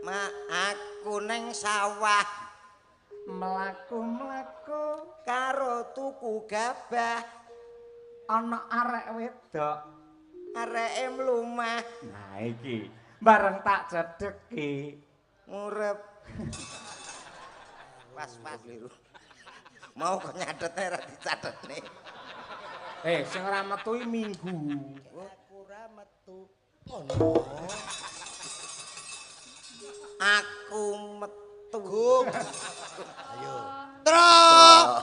Ma aku neng sawah mlaku-mlaku karo tuku gabah ana arek wedok areke mlumah. Nah iki bareng tak cedheki ngurep. Pas-pas liru. Mau kok nyatete ora dicatetne. Sing ora metu iki minggu. Aku ora metu. Ngono. Aku metu. Gung. Ayo. Tro,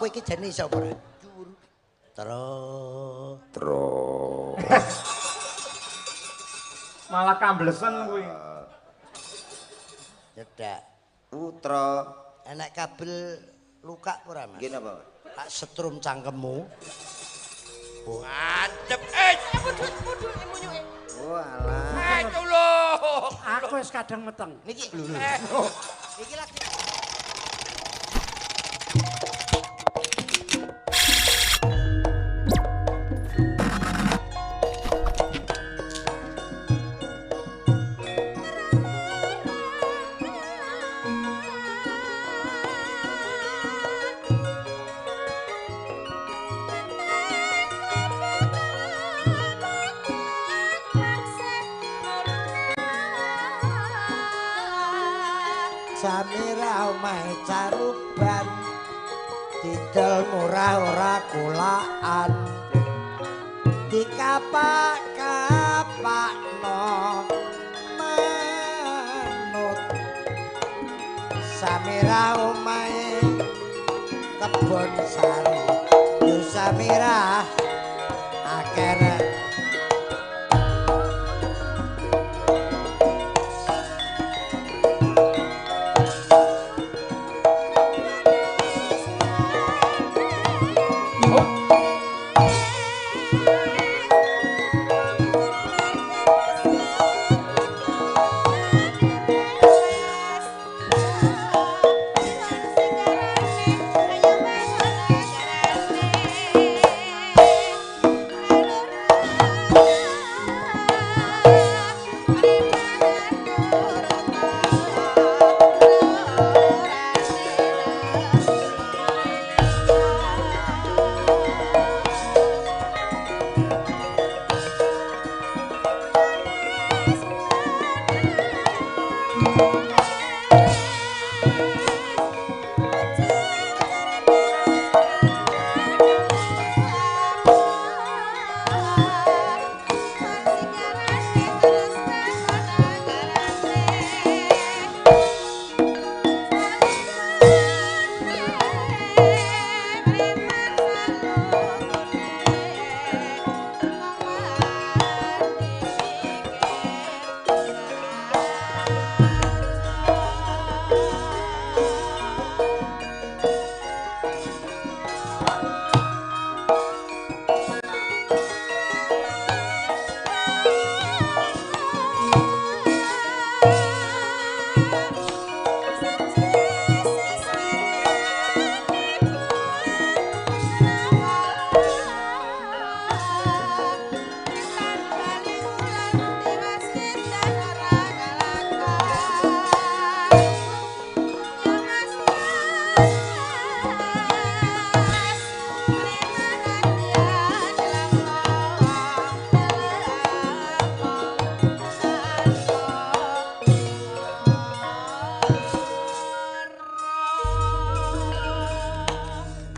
kowe iki jane iso apa ora? Tro. Tro. Malah kamblesen kuwi. Cedak. Putra. Enek kabel luka ora, Mas? Nggih napa? Tak setrum cangkemmu. Mantep. Pudul munyuke. Oh alah. Tulung. Aku wis kadang meteng. Niki lho. Niki lagi. Samira omahe caruban didol murah ora kulaan dikapak-kapakno manut. Samira omahe kebon sari yo Samira akeh.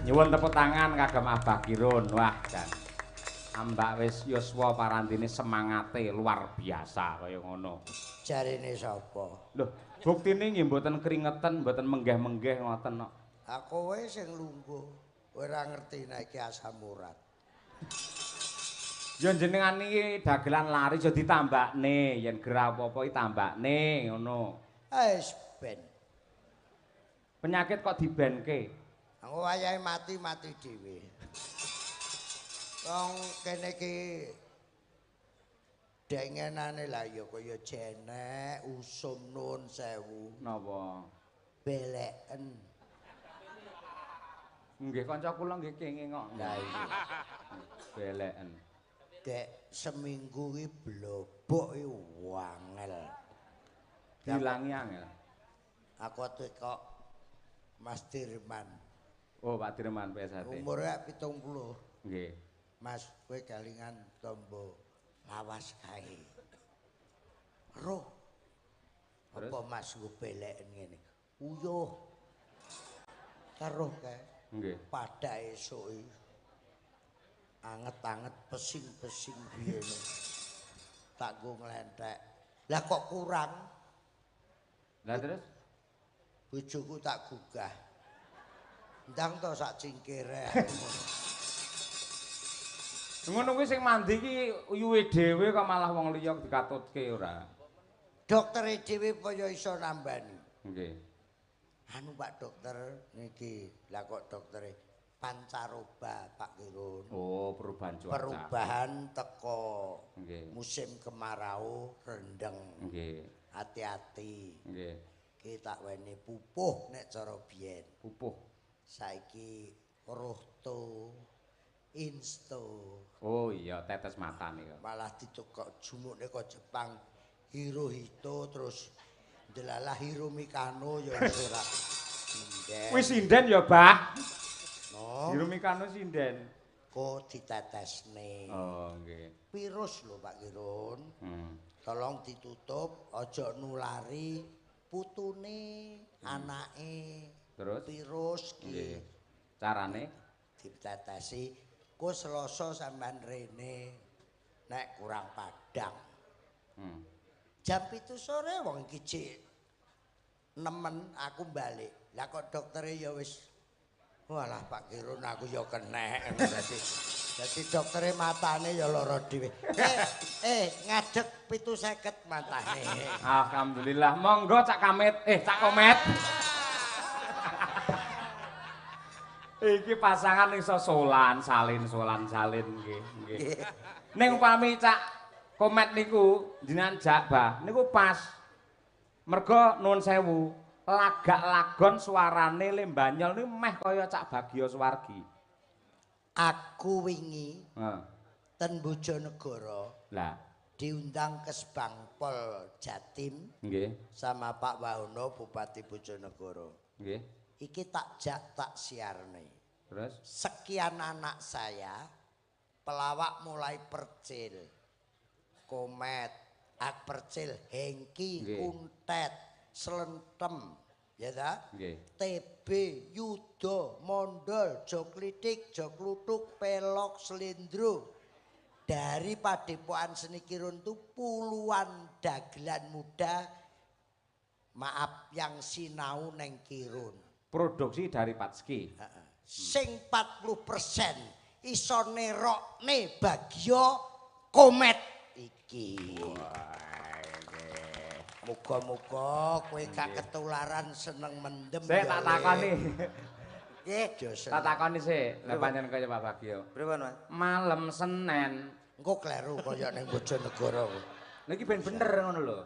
Nyuwun tepuk tangan kagem Abah Kirun. Wah, jan. Ambak wis yuswa parandene semangate luar biasa kaya ngono. Jarene sapa? Lho, buktine nggih mboten kringeten, mboten menggeh-menggeh ngoten kok. Aku wae sing lungguh, ora ngerti nek iki asam urat. Ya jenengan iki dagelan lari aja ditambakne, yen gerah apa-apa iki tambakne ngono. Wis ben. Penyakit kok dibenke? Aku wayahe mati-mati dhewe. Wong kene iki dengenane lah ya kaya jenek usum nuwun sewu. Napa? Beleken. Nggih kanca kula nggih kenging kok. Lah iya. Beleken. Dek seminggu iki blobok iki wangel. Diilangi angel. Aku kok Mas Dirman. Oh, Pak Dirman PSHT. Umure 70. Nggih. Mas, kowe kelingan tombo lawas kae. Roh. Apa Mas nggo beleken ngene? Uyuh. Karo kae. Nggih. Pada esuke. Anget-anget pesing-pesing biyen. Tak nggo nglenthek. Lah kok kurang? Lah terus? Bojoku tak gugah. Ndang to sak cingkire. Ngono kuwi sing mandi iki uyuhe dhewe kok malah wong liya dikatutke ora. Doktere dhewe apa ya iso nambani. Nggih. Anu Pak Dokter niki, lah kok doktere pancaroba Pak Kirun. Oh, perubahan cuaca. Perubahan teko. Nggih. Musim kemarau rendeng. Nggih. Hati-hati. Nggih. Ki tak weni pupuh nek cara biyen. Pupuh. Saiki rohto insto. Oh iya, tetes mata nika. Malah ditukok jumukne kok Jepang Hirohito terus delalah Hiromikano ya wis ora. Sinden. Wis sinden ya, Bah. No. Hiromikano sinden. Kok ditetesne. Oh, nggih. Virus lho Pak Kirun. Tolong ditutup, aja nulari putune, anake. Terus virus ki. Nggih. Carane ditetesi ku Selasa sampean rene nek kurang padang. Jam 7 sore wong iki jek nemen aku balik. Lah kok doktere ya wis walah Pak Kirun aku ya kenek. Dadi doktere matane ya lara dhewe. Ngadeg 750 matane. Alhamdulillah. Monggo Cak Kamit, Cak Komet. Iki pasangan iso solan, salin, solan, salin nggih, nggih. Ning upami Cak Komet niku jenengan jak, Bah, niku pas. Mergo nuwun sewu, lagak lagon suarane Lembanyol niku meh kaya Cak Bagio Suwargi. Aku wingi ten Bojonegoro. Lah, diundang ke Kesbangpol Jatim. Nggih. Sama Pak Wahono Bupati Bojonegoro. Nggih. Iki tak jak tak siarne. Terus sekian anak saya pelawak mulai Percil, Komet, Ak Percil, Hengki, Kuntet, Slentem, ya ta? Nggih. TB, Yudo, Mondol, Joklitik, Joklutuk, Pelok, Slendro. Dari Padepokan Seni Kirun itu puluhan dagelan muda, maaf yang sinau neng Kirun. Produksi dari Patski. Sing 40% iso nerokne Bagio Komet iki. Muga-muga kowe gak ketularan seneng mendem. Sik tak takoni. Nggih, tak takoni sik. Lah pancen kaya Pak Bagio. Pripun, Mas? Malam Senin. Engko kleru kaya ning Bojonegoro. Lha iki ben bener ngono lho.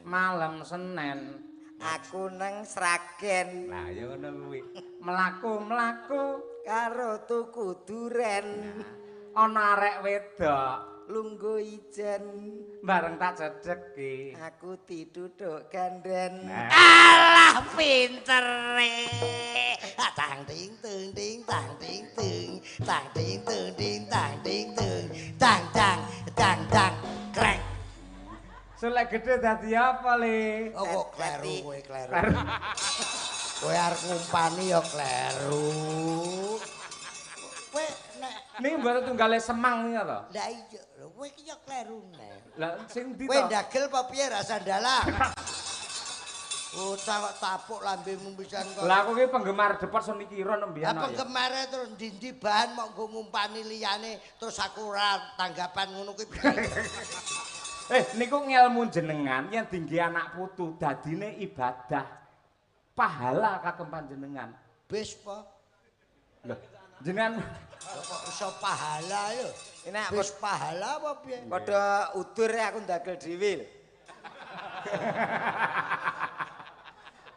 Malam Senin aku nang Sragen. Lah ya ngono kuwi. Mlaku-mlaku karo tuku duren. Ana arek wedok lungguh ijen bareng tak cedheki. Aku dituthuk ganden. Alah pintere. Tang ting tung ting tang ting tung tang ting tung ting tang ting tung tang tang tang tang krek. Sulek gede dadi apa, Le? Oh, kok kleru kowe, kleru. Kowe arep ngumpani ya kleru. Kowe nek niki mboten tunggale Semang niku to? Lah iya, lho kowe iki ya kleru neh. Lah sing ndi to? Kowe ndagel apa piye rasa ndalang? Bocah kok tapuk lambemu pisan kok. Lah aku ki penggemar Depot Seni Kirun mbiyen. Lah penggemare terus ndi-ndi bahan mok nggo ngumpani liyane terus aku ora tanggapan ngono kuwi. Niku ngelmu jenengan yen dingge anak putu dadine ibadah. Pahala kagem panjenengan. Bis po. Lho, jenengan kok iso pahala lho. Nek bis pahala apa piye? Padha udur aku ndagel dhewe.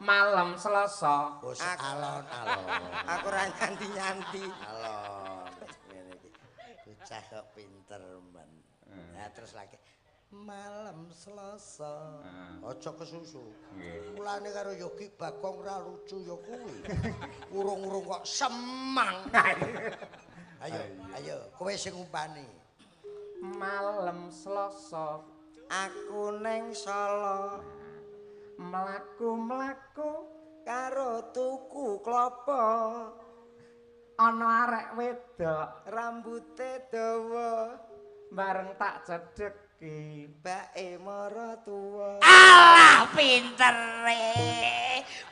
Malam Selasa. Wis alon-alon. Aku ora nyanti-nyanti. Alon. Ngene iki. Bocah kok pinter men. Nah terus lagi Malam Selasa. Aja kesusu. Nggih. Mulane karo Yogi Bagong ra lucu ya kuwi. Urung-urung kok semang. Ayo, ayo, kowe sing ngumpani. Malam Selasa aku neng Solo mlaku-mlaku karo tuku klopo ana arek wedok rambute dawa bareng tak cedheki bae maratuwa. Alah pintere.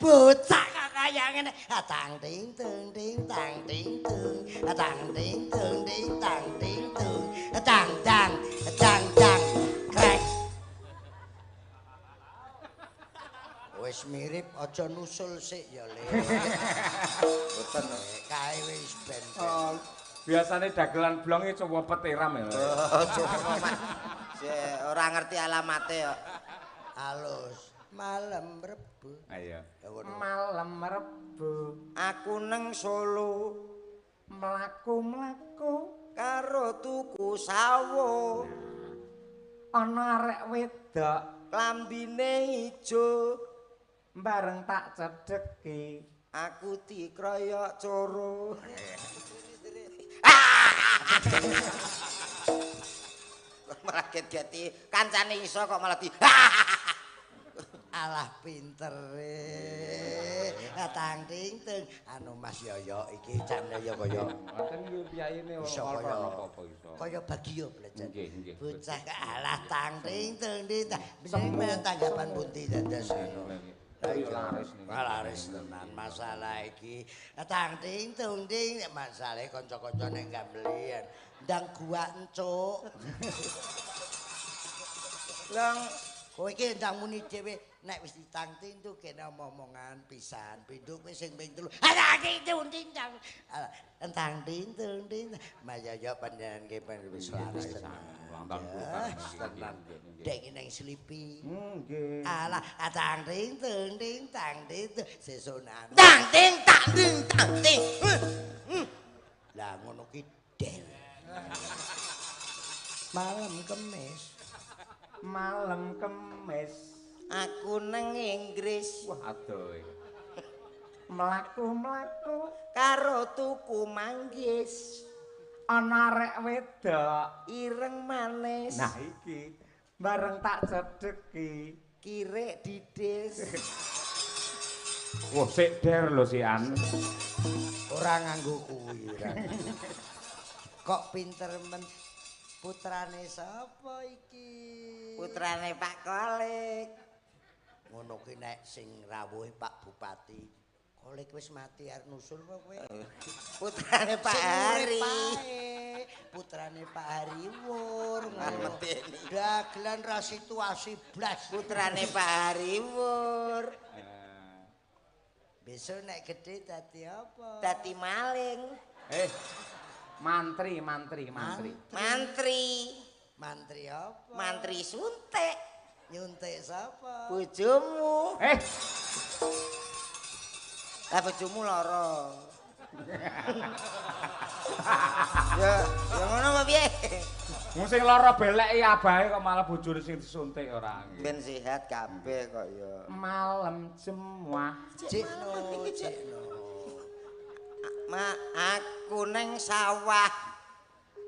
Bocah kok kaya ngene. Tang ting tung ting tang ting tung. Tang ting tung ting tang ting tung. Tang tang tang tang krek. Wis mirip aja nusul sik ya, Le. Mboten kae wis ben. Oh, biasane dagelan blonge coba petiram ya. Oh, coba Mas. Ora ngerti alamate kok. Alus malam Rebo. Ayo. Malam Rebo aku neng Solo mlaku-mlaku karo tuku sawo. Ana arek wedok klambine ijo bareng tak cedheki aku dikroyok coro. Malah get-geti kancane iso kok malah di alah pintere. Tang ting tung anu Mas Yoyo iki jane ya kaya ngoten iki piyayine ora apa-apa iso. Kaya Bagio belajar. Nggih, nggih. Bocah alah tang ting tung ting. Jeneng tanggapan pundi dados. Ayo laris niku. Laris tenan masalah iki. Tang ting tung ting masalahe kanca-kanca ning gambelian. Ndang gua encuk. Lang kowe iki ndang muni dhewe nek wis ditang ting tung kene omong-omongan pisan. Pindho kowe sing ping 3. Tang ting tung ting tang. Tang ting tung ting. Mas Yoyo panjenengan nggih wis laris tenan. Tenan. Dek nang slipi. Nggih. Alah tang ting tung ting tang ting sesuk nang. Tang ting tang ting tang ting. Lah ngono ki del. Malam Kemis. Malam Kemis aku nang Inggris. Wah adoh. Mlaku-mlaku karo tuku manggis. Ana arek wedok ireng manis. Nah iki bareng tak cedheki kirek didis. Wah sik der lho sian. Ora nganggo kuwi ora. Kok pinter men putrane sapa iki? Putrane Pak Kolik. Ngono ki nek sing rawuhe Pak Bupati. Kolik wis mati arep nusul apa kowe? Putrane Pak Hari. Putrane Pak Hari Wur. Medeni. Dagelan ra situasi blas. Putrane Pak Hari Wur. Besok nek gedhe dadi apa? Dadi maling. Mantri, mantri, mantri. Mantri. Mantri apa? Mantri suntik. Nyuntik sapa? Bojomu. Lah bojomu lara. Ya, ya ngono apa piye? Wong sing lara beleki abahe kok malah bojone sing disuntik ora. Ben sehat kabeh kok ya. Malam Jemuah. Cikno, cikno. Ma aku neng sawah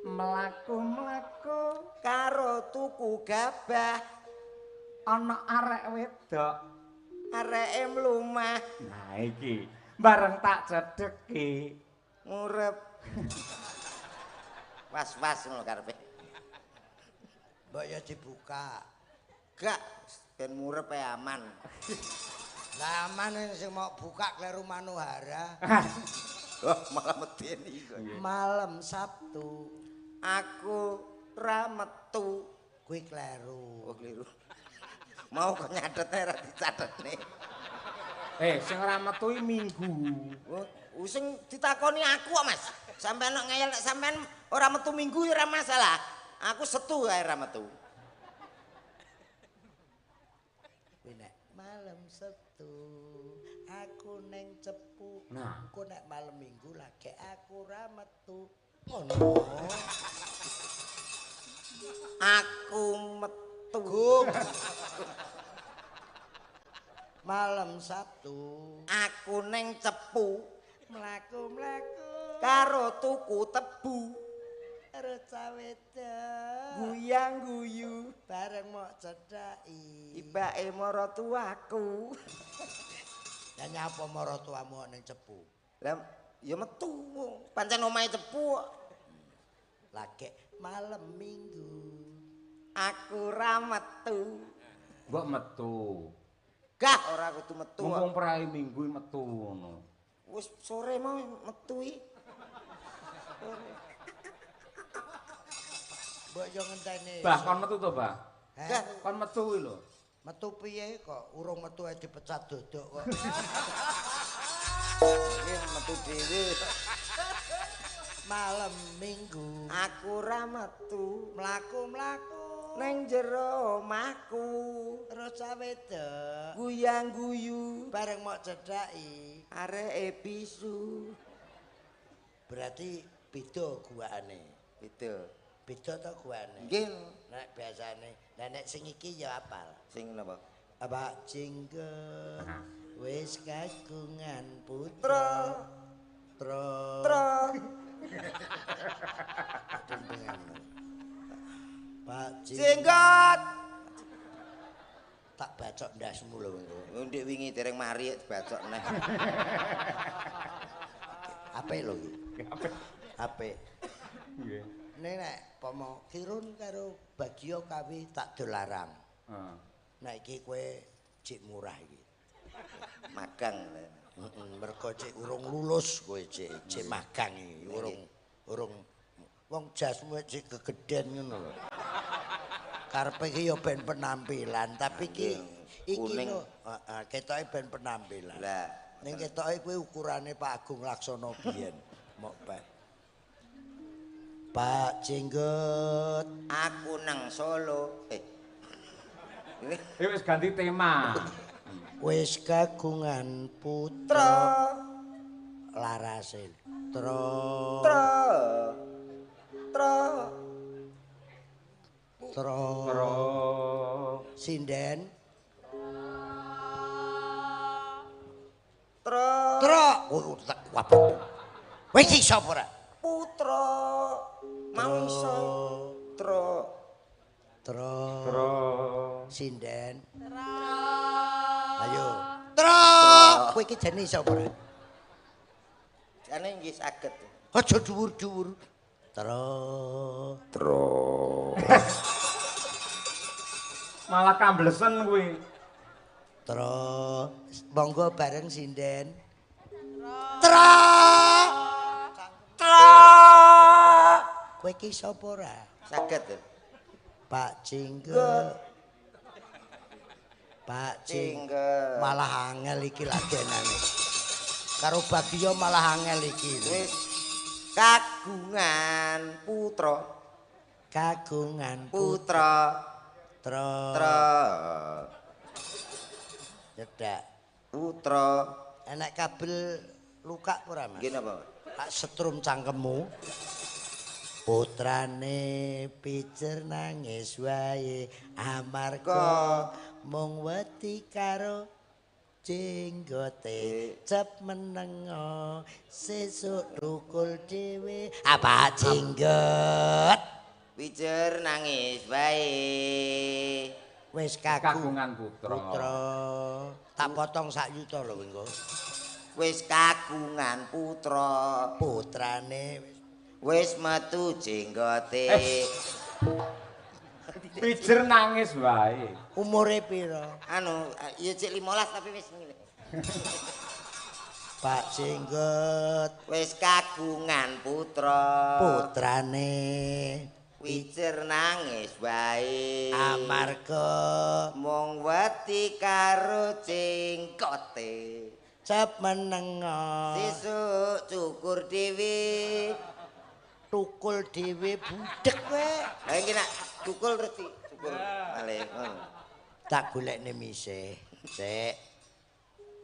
mlaku-mlaku karo tuku gabah ana arek wedok areke mlumah. Nah iki bareng tak cedheki ngurep. Was-was ngono karepe. Mbok ya dibuka. Gak ben murep ae aman. Lah aman sing mau buka kleru Manohara. Wah, malah medeni kok. Malam Sabtu aku ra metu. Kuwi kleru. Oh, kleru. Mau kok nyathetne ra dicatetne. Sing ora metu iki Minggu. Oh, sing ditakoni aku kok, Mas. Sampeyan kok ngeyel nek sampeyan ora metu Minggu ya ora masalah. Aku setu ae ra metu. Kuwi nek malam Sabtu aku neng Cepu. Nah, engko nek malam Minggu lagi aku ra metu. Ngono. Aku metu Metu. Gung. Malam Sabtu aku neng Cepu mlaku-mlaku karo tuku tebu. Karo cawedok guyang-guyu bareng mok cedhaki ibake maratuwaku. Lah nyapa maratuwamu ning Cepu? Lah ya metu, pancen omahe Cepu kok. Lagek malam Minggu aku ra metu. Mbok metu. Gah ora kudu metu. Mumpung prai Minggu metu ngono. Wis sore mau metu iki. Mbok yo ngenteni. Bah kon metu to, Bah? Heh? Kon metu kuwi lho. Metu piye kok urung metu ae dipecat dodok kok. Iki metu dhewe. Malam Minggu aku ra metu, mlaku-mlaku neng jero omahku terus cawedok guyang-guyu bareng mok cedhaki areke bisu. Berarti beda guakane. Beda. Beda to guakane? Nggih. Nek biasane, lah nek sing iki ya apal. Sing napa? Pak Jenggot wis kagungan putra. Tra. Tra. Pak Jenggot. Tak bacok ndasmu lho engko. Ndek wingi dereng mari dibacok neh. Apik lho iki. Apik. Apik. Nggih. Nek nek pomo Kirun karo Bagio kawi tak dolarang. Heeh. Nek iki kowe cik murah iki. Magang. Heeh, mergo cik urung lulus kowe cik, cik magang iki urung wong jasmu cik gegeden ngono lho. Karepe iki ya ben penampilan, tapi iki iki lho, heeh, ketoke ben penampilan. Lah, ning ketoke kuwi ukurane Pak Agung Laksono biyen. Mok Pak. Pak Jenggot, aku nang Solo. Wis ganti tema. Wis kagungan putra. Larase. Tra. Tra. Tra. Tra. Tra. Sinden. Tra. Tra. Wis iso ora? Putra. Mau iso. Tra. Tra. Tra. Sinden. Tra. Ayo. Tra. Kowe iki jane iso ora? Jane nggih saged. Aja dhuwur-dhuwur. Tra. Tra. Malah kamblesen kuwi. Tra. Monggo bareng sinden. Tra. Tra. Kowe iki sapa ora? Saged. Pak Jenggot. Pak Jenggot. Malah angel iki lagenane. Karo Bagio malah angel iki. Wis kagungan putra. Kagungan putra. Tra. Tra. Nyedak. Putra. Enek kabel luka ora, Mas? Nggih napa? Tak setrum cangkemmu. Putrane pijer nangis wae amarga mung wedi karo jenggote cep menengo sesuk dukul dhewe. Apa jenggot? Pijer nangis wae wis kagungan putra. Putra. Tak potong sak yuta lho engko. Wis kagungan putra. Putrane wis metu jenggote. Pijer nangis wae. Umure pira? Anu, ya cek 15 tapi wis ngene. Pak Jenggot wis kagungan putra. Putrane pijer nangis wae amarga mung wedi karo jenggote. Cep menengo sesuk cukur dhewe. Tukul dhewe budhek kowe. Lah iki nak tukul terus dicukur malih. Tak golekne mise. Sik.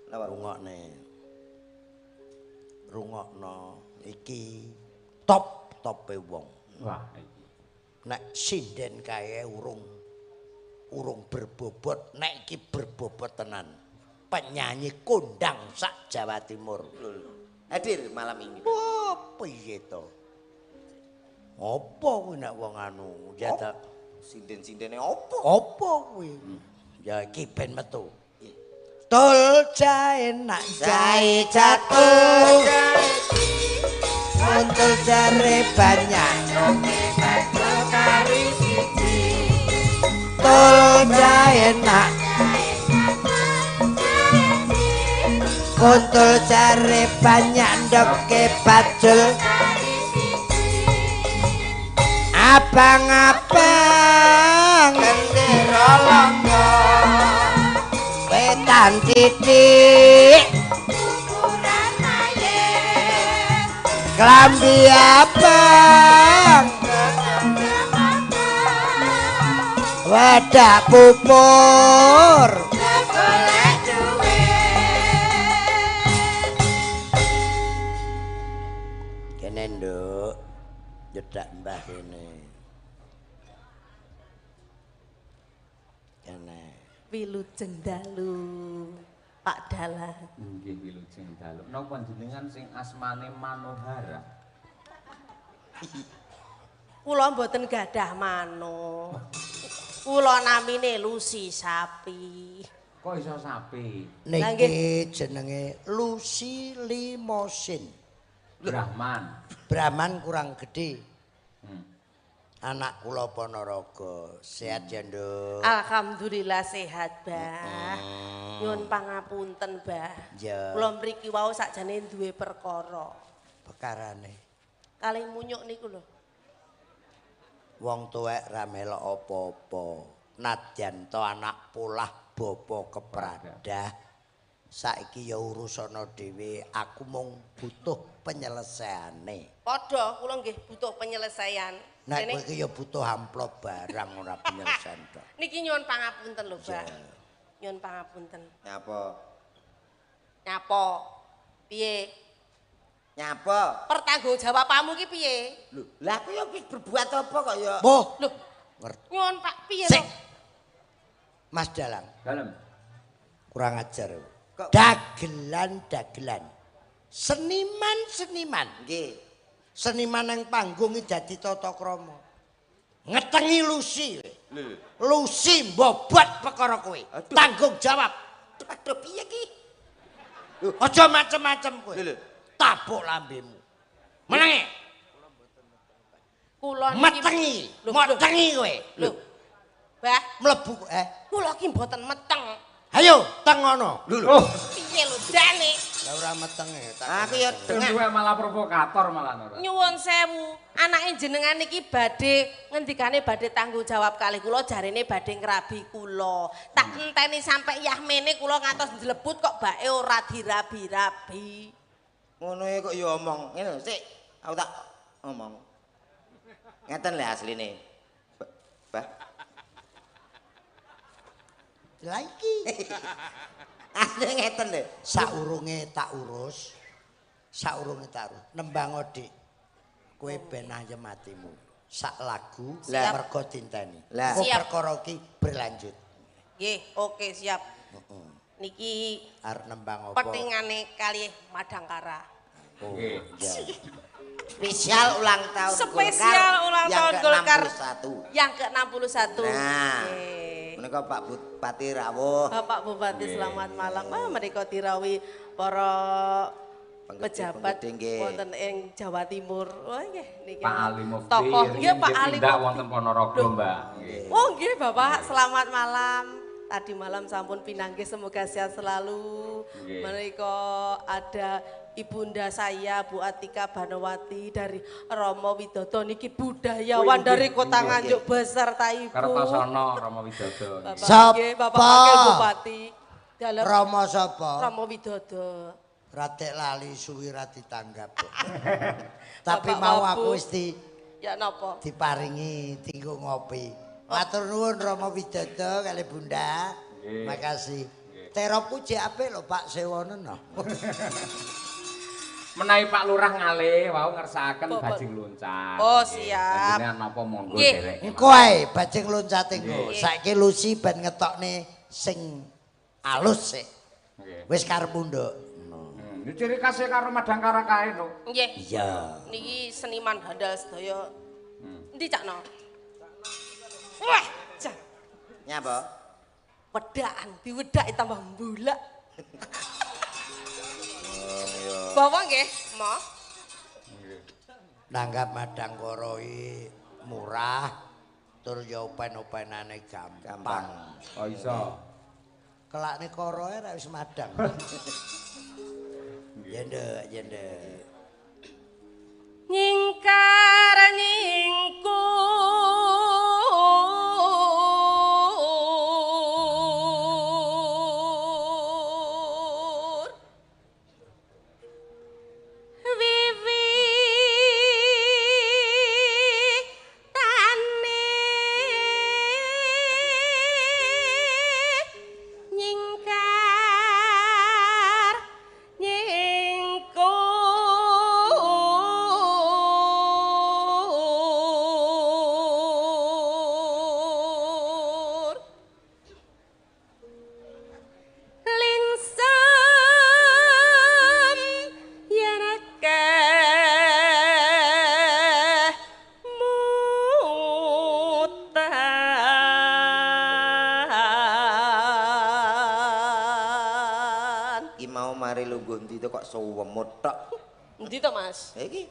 Napa? Rungokne. Rungokno iki top-tope wong. Wah iki. Nek sinden kae urung Urung berbobot, nek iki berbobot tenan. Penyanyi kondang sak Jawa Timur. Hadir malam ini. Oh, piye to? Apa kuwi nek wong anu ya ta sinden-sindene apa? Apa kuwi? Ya iki ben metu. Tul jae nak jae jatuh. Untul jare banyak. Tul jae nak kuntul jare banyak ndoke bajul. Abang-abang gendera langga wetan titik ukuran aye klambi abang wadah pupur golek duwe. Kene nduk nyedak mbah kene. Kene. Wilujeng dalu Pak Dalang. Nggih wilujeng dalu. Napa jenengan sing asmane Manohara? Kula mboten gadah mano. Kula namine Lucy Sapi. Kok iso sapi? Niki jenenge Lucy Limosin. Brahman. Brahman kurang gede. Anak kula Ponorogo. Sehat ya, Nduk? Alhamdulillah sehat, Mbah. Nyuwun pangapunten, Mbah. Ya. Kula mriki wau sakjane duwe perkara. Perkarane. Kalih munyuk niku lho. Wong tuwek ra melok apa-apa. Nadyan to anak polah bapa kepradah. Saiki ya urusana dhewe, aku mung butuh penyelesaiane. Padha kula nggih butuh penyelesaian. Nek kowe iki ya butuh amplop barang ora penyelesaian tok. Niki nyuwun pangapunten lho, Mbak. Nyuwun pangapunten. Nyapa? Nyapa? Piye? Nyapa? Pertanggungjawabanmu ki piye? Lho, lah aku ya wis berbuat apa kok ya? Boh, lho, ngerti. Nyuwun Pak, piye to? Mas Dalang. Dalem. Kurang ajar. Dagelan-dagelan. Seniman-seniman. Nggih. Seniman nang panggung iki dadi tata krama. Ngetengi Lucy. Lucy mbobot perkara kowe. Tanggung jawab. Aduh piye ki? Aja macem-macem kowe. Lho. Tabuk lambemu. Menenge. Kula niki metengi, metengi kowe. Lho. Mbah, mlebu kula ki mboten meteng. Ayo, teng ngono. Lho. Piye lho jane? Lah ora metenge. Aku ya dengak malah provokator malah ora. Nyuwun sewu, anake jenengan niki badhe ngendikane badhe tanggung jawab kalih kula jarene badhe ngrabi kula. Tak enteni sampe yahmene kula ngantos njlebut kok bae ora dirabi-rabi. Ngono e kok ya omong. Ngene sik, aku tak omong. Ngeten lho asline. Mbah. Lah iki. Asline ngeten lho. Saurunge tak urus. Saurunge tak urus. Nembang Dik. Kowe ben ayem atimu. Sak lagu mergo dinteni. Engko perkara iki berlanjut. Nggih, oke siap. Heeh. Niki arep nembang apa? Petingane kalih Madangkara. Oh, iya. Spesial ulang tahun Spesial ulang tahun Golkar yang ke-61. Yang ke-61. Nah. Menika Pak Bupati rawuh. Bapak Bupati selamat malam. Ah menika dirawuhi para pejabat wonten ing Jawa Timur. Wah nggih niki. Pak Ali Mufti. Tokoh nggih Pak Ali tindak wonten Ponorogo, Mbak. Oh nggih Bapak, selamat malam. Tadi malam sampun pinanggih, semoga sehat selalu. Menika ada ibunda saya Bu Atika Banowati dari Romo Widodo niki budayawan dari Kota Nganjuk beserta ibu. Kartosono Romo Widodo. Bapak, Bapak Wakil Bupati. Dalam Romo sapa? Romo Widodo. Ratek lali suwi ra ditanggap. Tapi mau aku wis di ya napa? Diparingi tinggo ngopi. Matur nuwun Romo Widodo kali Bunda. Makasih. Teropku jek apik lho Pak Sewono no. Menawi Pak Lurah ngalih wau ngersakaken bajing loncat. Oh, siap. Jenengan napa monggo derek. Engko ae bajing loncate engko. Saiki Lucy ben ngetokne sing alus sik. Nggih. Wis karepmu, Nduk. Ini ciri khasnya karo Madangkara kae no. Nggih. Iya. Niki seniman handal sedaya. Endi Cakno? Wah, jan. Nyapa? Wedakan, diwedaki tambah mbulak. Bawa nggih, Ma. Nggih. Nanggap Madangkara iki murah tur ya open-openane gampang. Oh iso. Kelakne koroe rak wis madang. Ya nduk, ya nduk. Nyingkar nyingkur wiwi tane nyingkar nyingkur lingsem yen akeh mutan. Iki mau mari lungguh ndi to kok suwemut tok. Endi to, Mas? Ha iki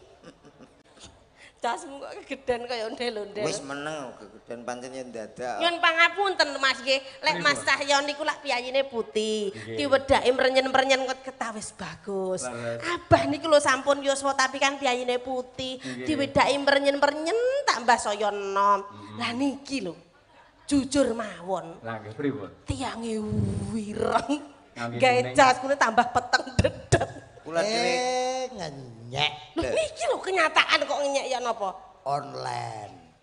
Jasmu kok kegeden kaya ondel-ondel. wis meneng gegeden pancen yen dadak. Nyun pangapunten Mas nggih, lek Mas Cahyo niku lak piyayine putih, diwedaki mrenyen-mrenyen kok ketawis bagus. Abah niku lho sampun yuswa tapi kan piyayine putih, diwedaki mrenyen-mrenyen tambah saya enom. Lah niki lho. Jujur mawon, Lah nggih pripun? tiange wireng. Ngangge Gawe kuning. jas kuwi tambah peteng dedet. Kula dhewe Ngenyek Lho niki lho kenyataan kok ngenyek ya napa? online.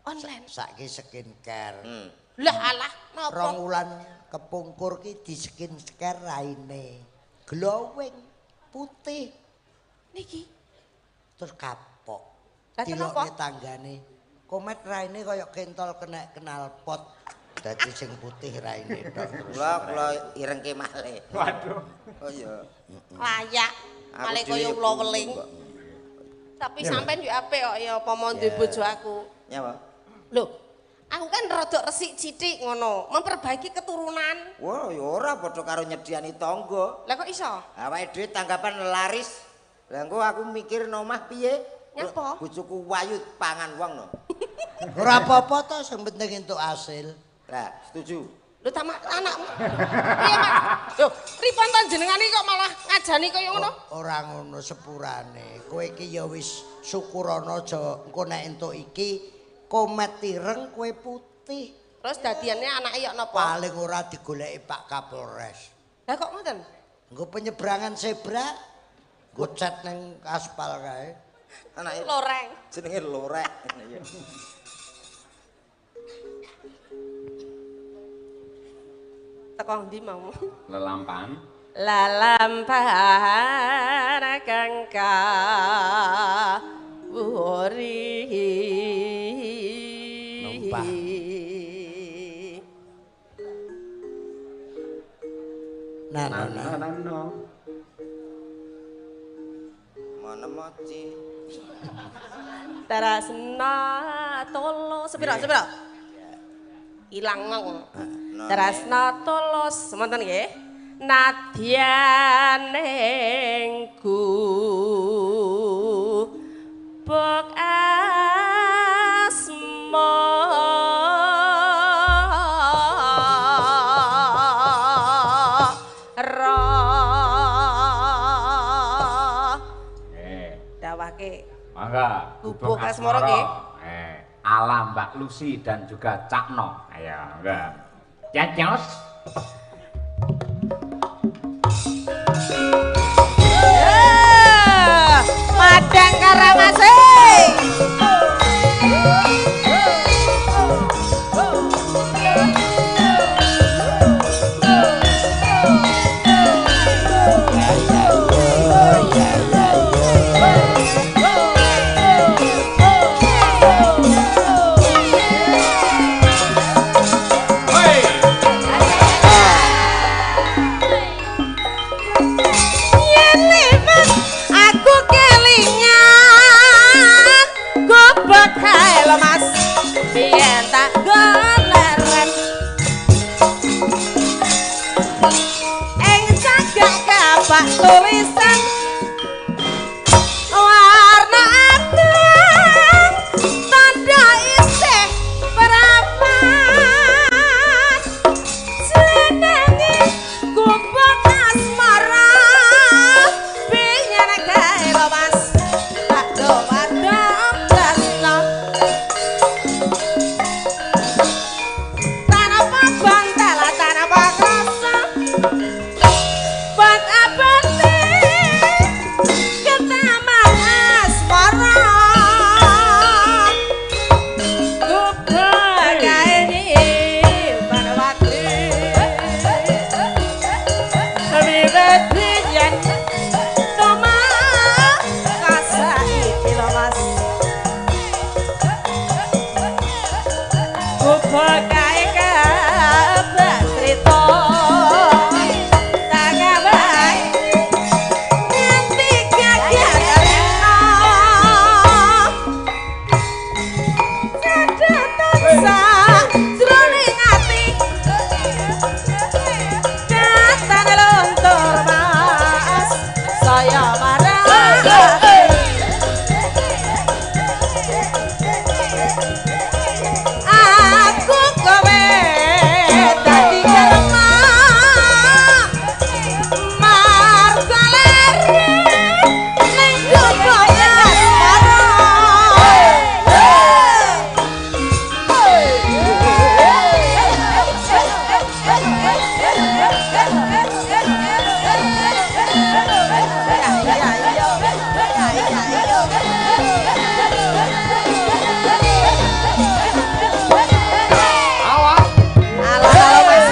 Online. Saiki skincare. Lah alah napa? Rong wulan kepungkur ki di skincare raine. Glowing putih Niki. terus kapok. Lah kenapa? Dilokne tanggane. Komet raine kaya kentol kena knalpot. Dadi sing putih raine tok terus. kula irengke malih. Waduh. Oh iya. Layak. Aku Malah dhewe kaya ya ula bungu weling. kok. Tapi sampean yo apik kok ya apa mau duwe bojo aku. Nyapa? Lho, aku kan rada resik sithik ngono, memperbaiki keturunan. Wah, ya ora padha karo nyediani tangga. Lah kok iso? Awake dhewe tanggapan laris. Lah engko aku mikir nomah piye? Nyapa? Bojoku wayu pangan wong no. Ora apa-apa to sing penting entuk hasil. Lah, setuju. Lho tamak anakmu. Piye, Mas? Lho, pripun to jenengane kok malah ngajani kaya ngono? Ora ngono sepurane. Kowe iki ya wis syukurana aja engko nek entuk iki komet ireng kowe putih. Terus dadiane anake yok napa? Paling ora digoleki Pak Kapolres. Lah kok ngoten? Nggo penyeberangan zebra, nggo cat ning aspal kae. Anake Loreng. jenenge lorek. Iya. Teko ndi mau? Lelampan. Lalampahan kang kawuri. Numpah. Nah, nah, nah. Nano. Mana moci? Tarasna tolo sepiro sepiro? Ilang ngong. Tarasna tolos semonten nggih. Nadyan ing gubuk asmara. Nggih. Dawake Mangga. Gubuk Asmara nggih. Ala Mbak Lucy dan juga Cakno. Ayo, mangga. Cacos. Madangkara Mas. Ya ya ya ya. Ing cagak kapak tulisan warna abang tanda isih perawan jenenge gubuk asmara biyen kae lho Mas tak dowadom tresno tanpa bantal tanpa krasa bat abate ketaman asmara gubuk kae Banawati wiwit biyen tomah kasaiki lho Mas gubuk kae kabar crita tangawae nganti gagal rena cadatan sajroning ati datan luntur Mas saya marah aku kowe dadi lemah marga lere ning gubuk asmara. Awas. Alah Mas.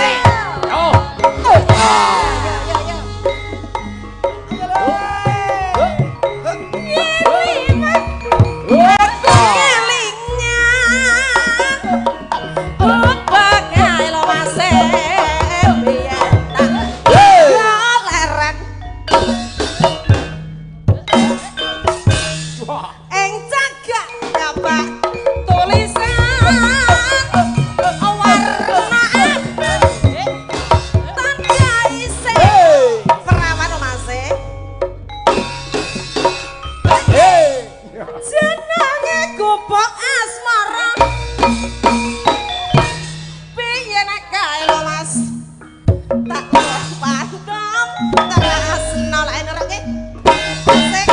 Yo. Ing cagak kapak tulisan warna abang tanda isih perawan Mas. Jenenge gubuk asmara piye nek kae lho Mas tak pandom tresno lek ngerti sing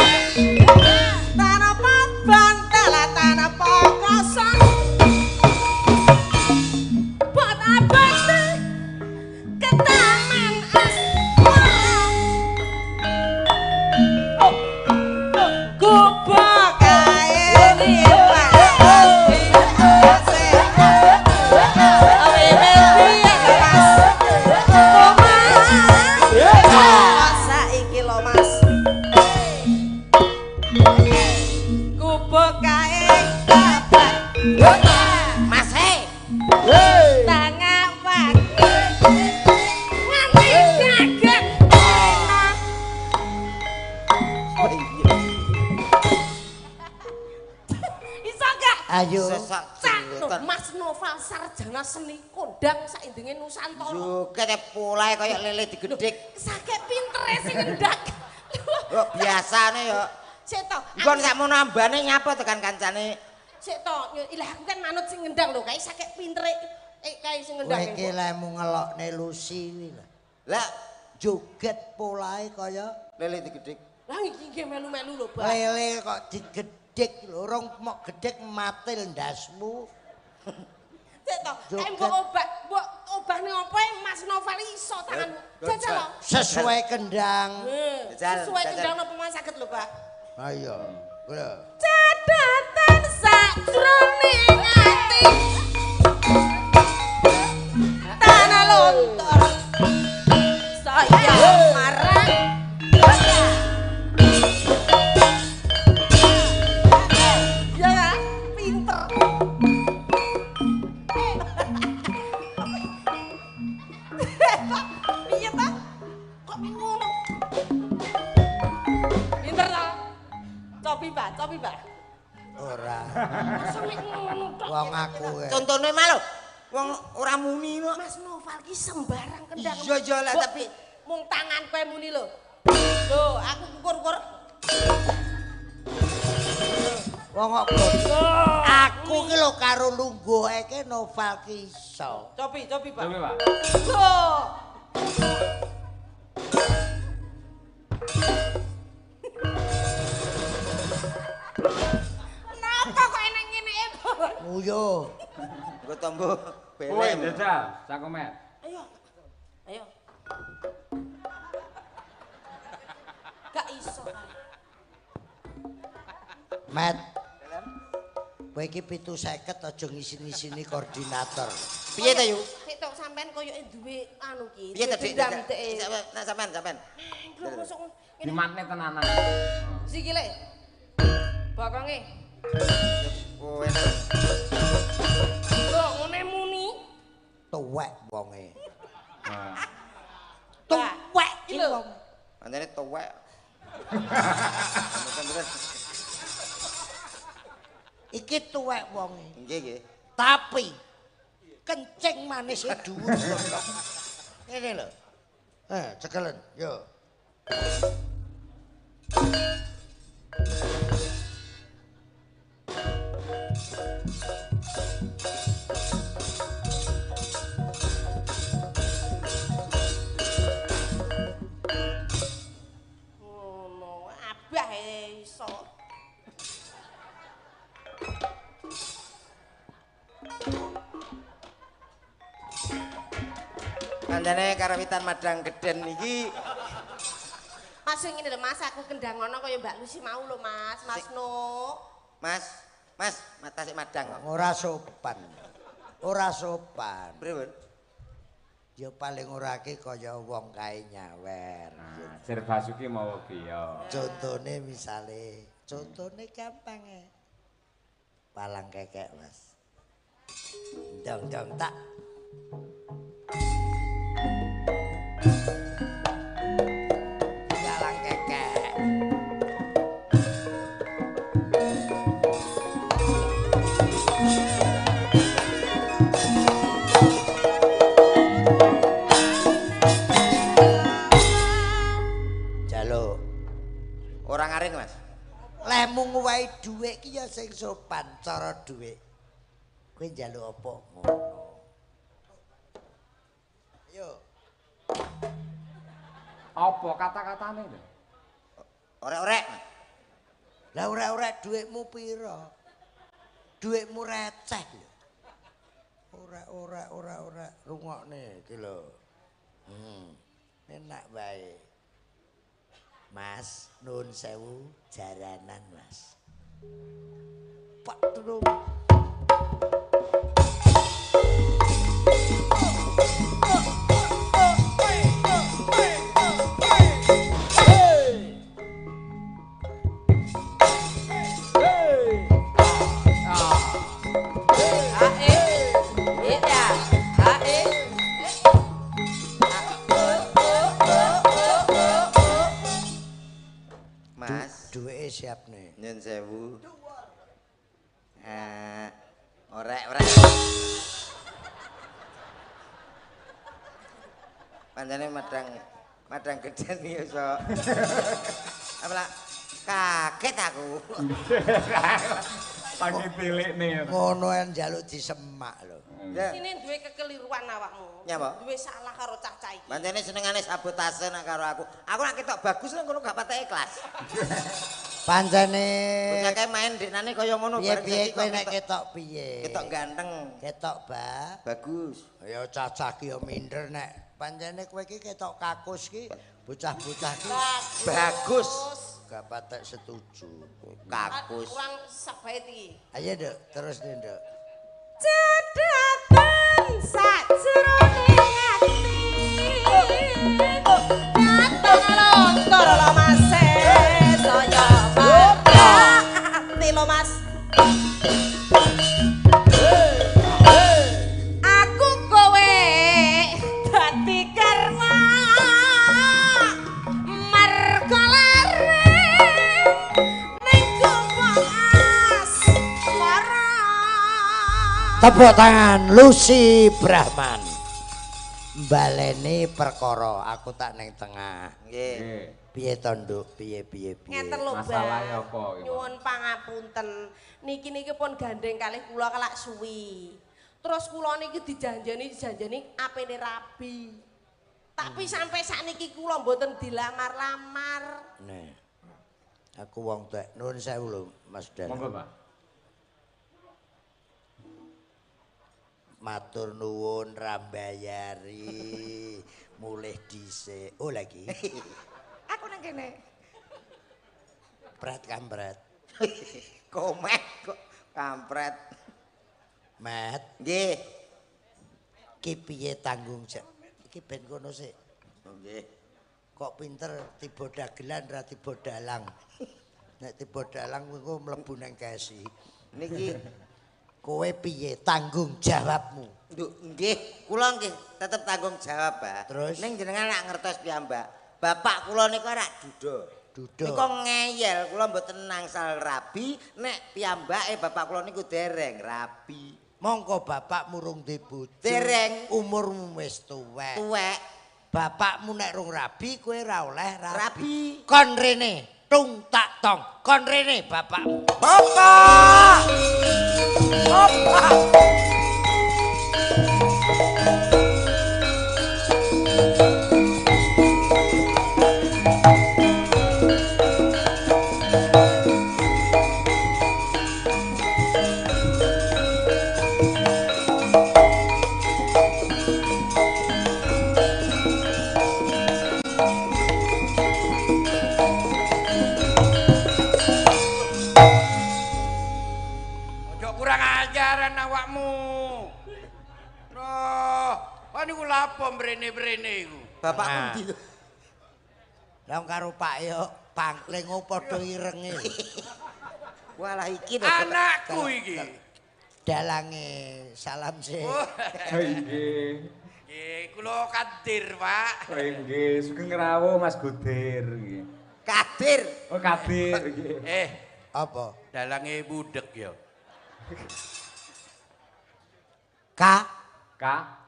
tanpa bantal tanpa krasa bot abate ketaman asmara gubuk kae saiki lho Mas gubuk kae kabar Mas he. tangawake nganti kaget iso gak? Ayo. Sesak Cak Mas Noval sarjana seni kondang saindenge Nusantara. Joget polahe kaya lele digedhik. Saking pintere sing ngendak. Kok biasane ya. Sik to. Engko sakmono ambane nyapa tekan kancane. Sik to, ilah aku kan manut sing ngendang lho, kae saking pintere kae sing Kowe ngendang. iki lemu ngelokne Lucy kuwi lho. Lah Joget polahe kaya lele digedhik. Lah iki nggih melu-melu lho, Pak. lele kok digedhik lho, rong mok gedhek matil ndasmu. Sik to, kae mbok obah, mbok obahne opo Mas Noval iso tanganmu. Jajal lho. Sesuai kendang. Sesuai kendang napa Mas saged lho, Pak. Ayo. Lho. Cadatan sajroning ati tanah lontor saya marah ya pinter piye ta kok ngono pinter ta cobi Pak cobi Pak. Ora. Masa mek ngono tok. Wong aku. Contone malo. Wong ora muni kok. Mas Noval ki sembarang kendang. Iya iya lah tapi mung tangan kowe muni lho. Lho, aku kukur-kukur. Wong kok aku ki lho karo lungguh iki Noval ki iso. Cobi, cobi, Pak. Cobi, Pak. Lho. Napa kok enek ngene e, Pak? Nguyo. Nggo tombo Kowe belem. jajal, Cakomet. Ayo. Ayo. Gak iso. Met. Kowe iki 750 aja ngisin-ngisini koordinator. Piye ta, Yu? Ketok sampean koyoke duwe anu ki. Piye ta, Dik? Dendam dek. Nek sampean, sampean. Lho mosok ngene. Dimatne tenanan. Sikile. Bokonge. Kowe Lho ngene muni. Tuwek wonge. Nah. Tuwek iki lho. Pancene tuwek. Mboten-mboten. Iki tuwek wonge. Nggih, nggih. Tapi kencing manis e dhuwur goblok. Ngene lho. Cekelen, yo. Ngono, abah e iso. Kandhane karawitan Madang Geden iki Mas ngene lho Mas, aku kendang ngono kaya Mbak Lucy mau lho Mas, Mas No. Mas, Mas, tasik madang kok. Ora sopan. Ora sopan. Pripun? Ya paling ora ki kaya wong kae nyawer. Nah, Sir Basuki mawa biya. Contone misale, contone gampang e. Palang kekek, Mas. Dong dong tak. Palang kekek. Jaluk. Ora ngaring, Mas. Lehmu nguwehi dhuwit ki ya sing sopan cara dhuwit. Kowe njaluk apa ngono. Ayo. Apa kata-katane lho? Orek-orek. Lah ora-ora dhuwitmu pira? Dhuwitmu receh lho. Ora ora ora ora rungokne iki lho. Enak wae. Mas, nuwun sewu jaranan, Mas. Pak Truk. A E E ya. A E. O O O O O O. Mas, Duweke siapne. nyun sewu. Orek-orek. Pancene madang Geden iki iso. Apa lah? Kaget aku. Lagi tilikne. Ngono en njaluk disemak lho. Ya. Sini duwe kekeliruan awakmu. Nyapa? Duwe salah karo cah-cah iki. Pancene senengane sabotase nek karo aku. Aku nek ketok bagus nang kono gak patek ikhlas. Pancene Bocah kae main deknane kaya ngono bareng piye-piye saiki kowe kok nek ketok piye? ketok ganteng. Ketok ba. Bagus. Ya cacah ki ya minder nek pancene kowe iki ketok kakus ki bocah-bocah ki Bagus. gak patek setuju. Kakus. Kurang sak bait iki. Ayo Nduk, terus nih Nduk. Cedhaken sajroning ati. Dateng lontor lho Mas saya ati lho Mas. Aku kowe dadi karma marga lare ning gombong asmara. Tepuk tangan Lucy Brahman. Baleni perkara aku tak ning tengah. Nggih. Piye to, Nduk? Piye piye piye? Ngeten lho, Masalahe apa iki? Nyuwun pangapunten. Niki niki pun gandeng kalih kula kelak suwi. Terus kula niki dijanjeni apene rabi. Tapi sampai sakniki kula mboten dilamar-lamar. Nih. Aku wong tuwek. Nuwun sewu lho, Mas Dan. Monggo, Pak. Matur nuwun rambayari mulih dhisik. Oh lagi. Aku nang kene. Pret kampret. Komet kok kampret. Met. Nggih. Ki piye tanggung jawab? Iki ben kono sik. Nggih. Kok pinter tiba dagelan ra tiba dalang. Nek tiba dalang engko mlebu nang kesi. Niki kowe piye tanggung jawabmu? Nduk, nggih, kula nggih tetep tanggung jawab, Pak. Terus? Ning jenengan lak ngertos piyambak. Bapak kula niku rak duda. Duda. Niku ngeyel, kula mboten nangsal rabi nek piyambake bapak kula niku dereng rabi. Mongko bapakmu rung duwe bojo. Dereng. Umurmu wis tuwek. Tuwek. Bapakmu nek rung rabi kowe ora oleh rabi. Rabi. Kon rene, tung tak tong. Kon rene bapakmu. Bapak. Bapak. Brene-brene iku. Bapakku ndi lho? Lah karo Pak yo pangkling padha irenge. Walah iki lho. Anakku iki. Dalange salam sih. Oh nggih. Nggih, kula Kadir, Pak. Oh nggih, sugeng rawuh Mas Gudir nggih. Kadir. Oh Kadir nggih. Eh, apa? Dalange budhek ya. K K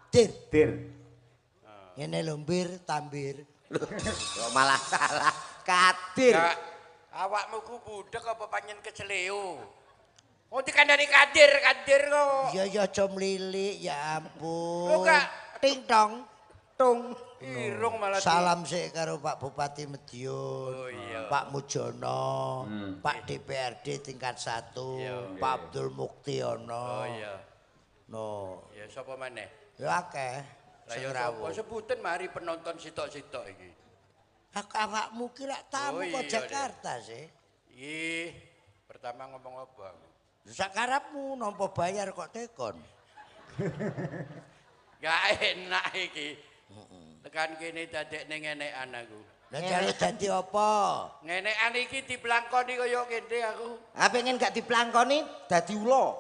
Dir. Dir. Ngene lho mbir tambir. Kok malah salah. Kadir. Ya, awakmu ku budhek apa panjen keceleo? Oh dikandani Kadir, Kadir kok. Ya ya aja mlilik ya ampun. Lho gak ting tong tung. Irung malah. Salam sik karo Pak Bupati Madiun, oh, iya. Pak Mujono, Pak DPRD tingkat 1, iya, Pak Abdul Muktiono. Oh iya. No. Ya sapa maneh? Ya akeh. Lah ya sapa sebutan mari penonton sitok-sitok iki. Aku awakmu ki lak tamu oh, kok iya, Jakarta sih. Ih, pertama ngomong apa aku? Sakarepmu nampa bayar kok tekon. Gak enak iki. Tekan kene dadekne ngenekan aku. Lah jaluk dadi apa? Ngenekan iki diblangkoni kaya kene aku. Ah pengen gak diblangkoni dadi ula.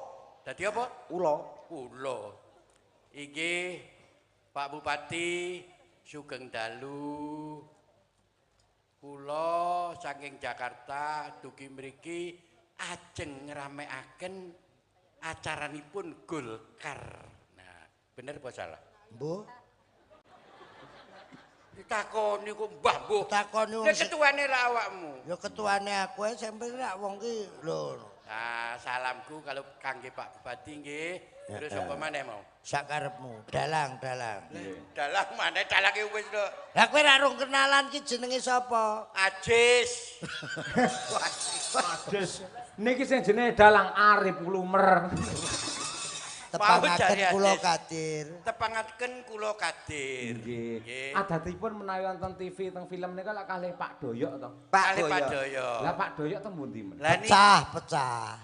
Dadi apa? Ula. Ula. Iki Pak Bupati sugeng dalu. Kula saking Jakarta dugi mriki ajeng ngramekaken acaranipun Golkar. Nah, bener apa salah? Mbuh. Ditakoni kok mbah mbuh. Takoni wong Lah ketuane ra awakmu. Ya ketuane aku ae sampe rak wong ki lho. Nah, salamku kalau kangge Pak Bupati nggih. Terus apa maneh mau? Sakarepmu, dalang, dalang. Dalang maneh dalange wis lho. Lah kowe ra rung kenalan ki jenenge sapa? Ajis. Ajis. Niki sing jenenge dalang Arif Lumer. Tepangaken kula Kadir. Tepangaken kula Kadir. Nggih. Adatipun menawi wonten TV teng film nika lak kalih Pak Doyok to. Pak Doyok. Lah Pak Doyok teng pundi men? Pecah, pecah.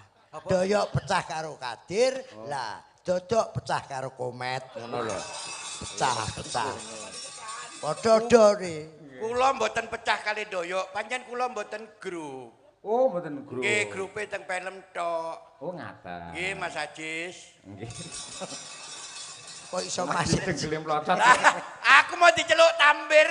Doyok pecah karo Kadir, lah Dodok pecah karo Komet ngono lho. Pecah, pecah. Padha-padha. Kula mboten pecah kali Doyok, pancen kula mboten grup. Oh, mboten grup. Nggih, grupe teng film tok. Oh, ngaten. Nggih, Mas Ajis. Nggih. Kok iso Mas Tenggele mlocot. Aku mau diceluk tambir.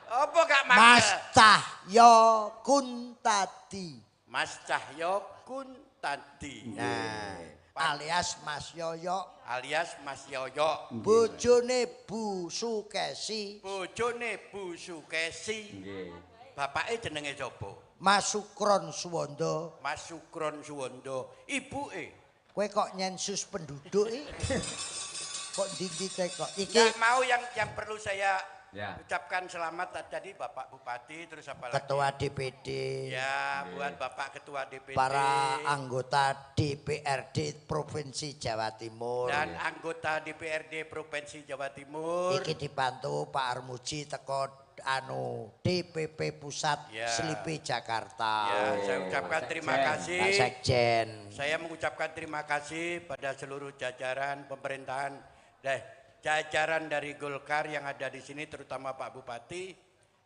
Apa gak mangkel? Mas Cahyo Kuntadi. Mas Cahyo Kuntadi. Nah, Alias Mas Yoyo. Alias Mas Yoyo. Bojone Bu Sukesi. Bojone Bu Sukesi. Nggih. Bapake jenenge sapa? Mas Sukron Suwondo. Mas Sukron Suwondo. Ibuke. Kowe kok nyensus penduduk iki? Kok ndi-ndi kok? Iki nggak mau yang perlu saya ya. Ucapkan selamat tadi Bapak Bupati, terus apa lagi? Ketua DPD. Ya, buat Bapak Ketua DPD. Para anggota DPRD Provinsi Jawa Timur. Dan anggota DPRD Provinsi Jawa Timur. Iki dibantu Pak Armuji teko anu DPP Pusat ya. Slipi Jakarta. Ya, saya ucapkan terima kasih. Pak Sekjen. Saya mengucapkan terima kasih pada seluruh jajaran pemerintahan, jajaran dari Golkar yang ada di sini, terutama Pak Bupati.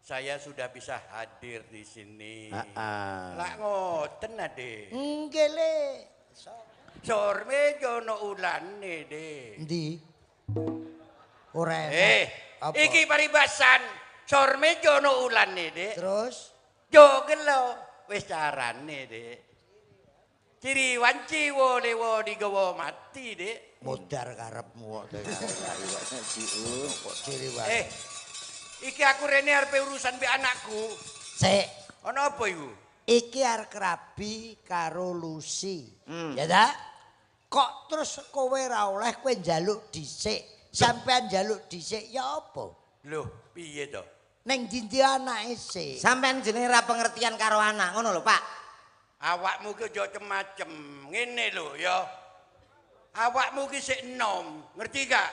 Saya sudah bisa hadir di sini. Lah ngoten ade. Nggih le. Sorme jono ulane de. Endi? Ora enak. Iki paribasan. Sorme jono ulane de. Terus jo gelo wis carane de. Ciri wanci wo lewo digawa mati de. Modar karepmu kok. Ciri wanci. Iki aku rene arep urusan mbek anakku. Sik. Ana apa iku? Iki arep rabi karo Lucy. Ya ta? Kok terus kowe ra oleh kowe njaluk dhisik. Sampean njaluk dhisik ya apa? Loh, piye to? Neng dindi anake sik. Sampean jenenge ra pengertian karo anak ngono lho, Pak. Awakmu ki aja macem-macem. Ngene lho ya. Awakmu ki sik enom, ngerti gak?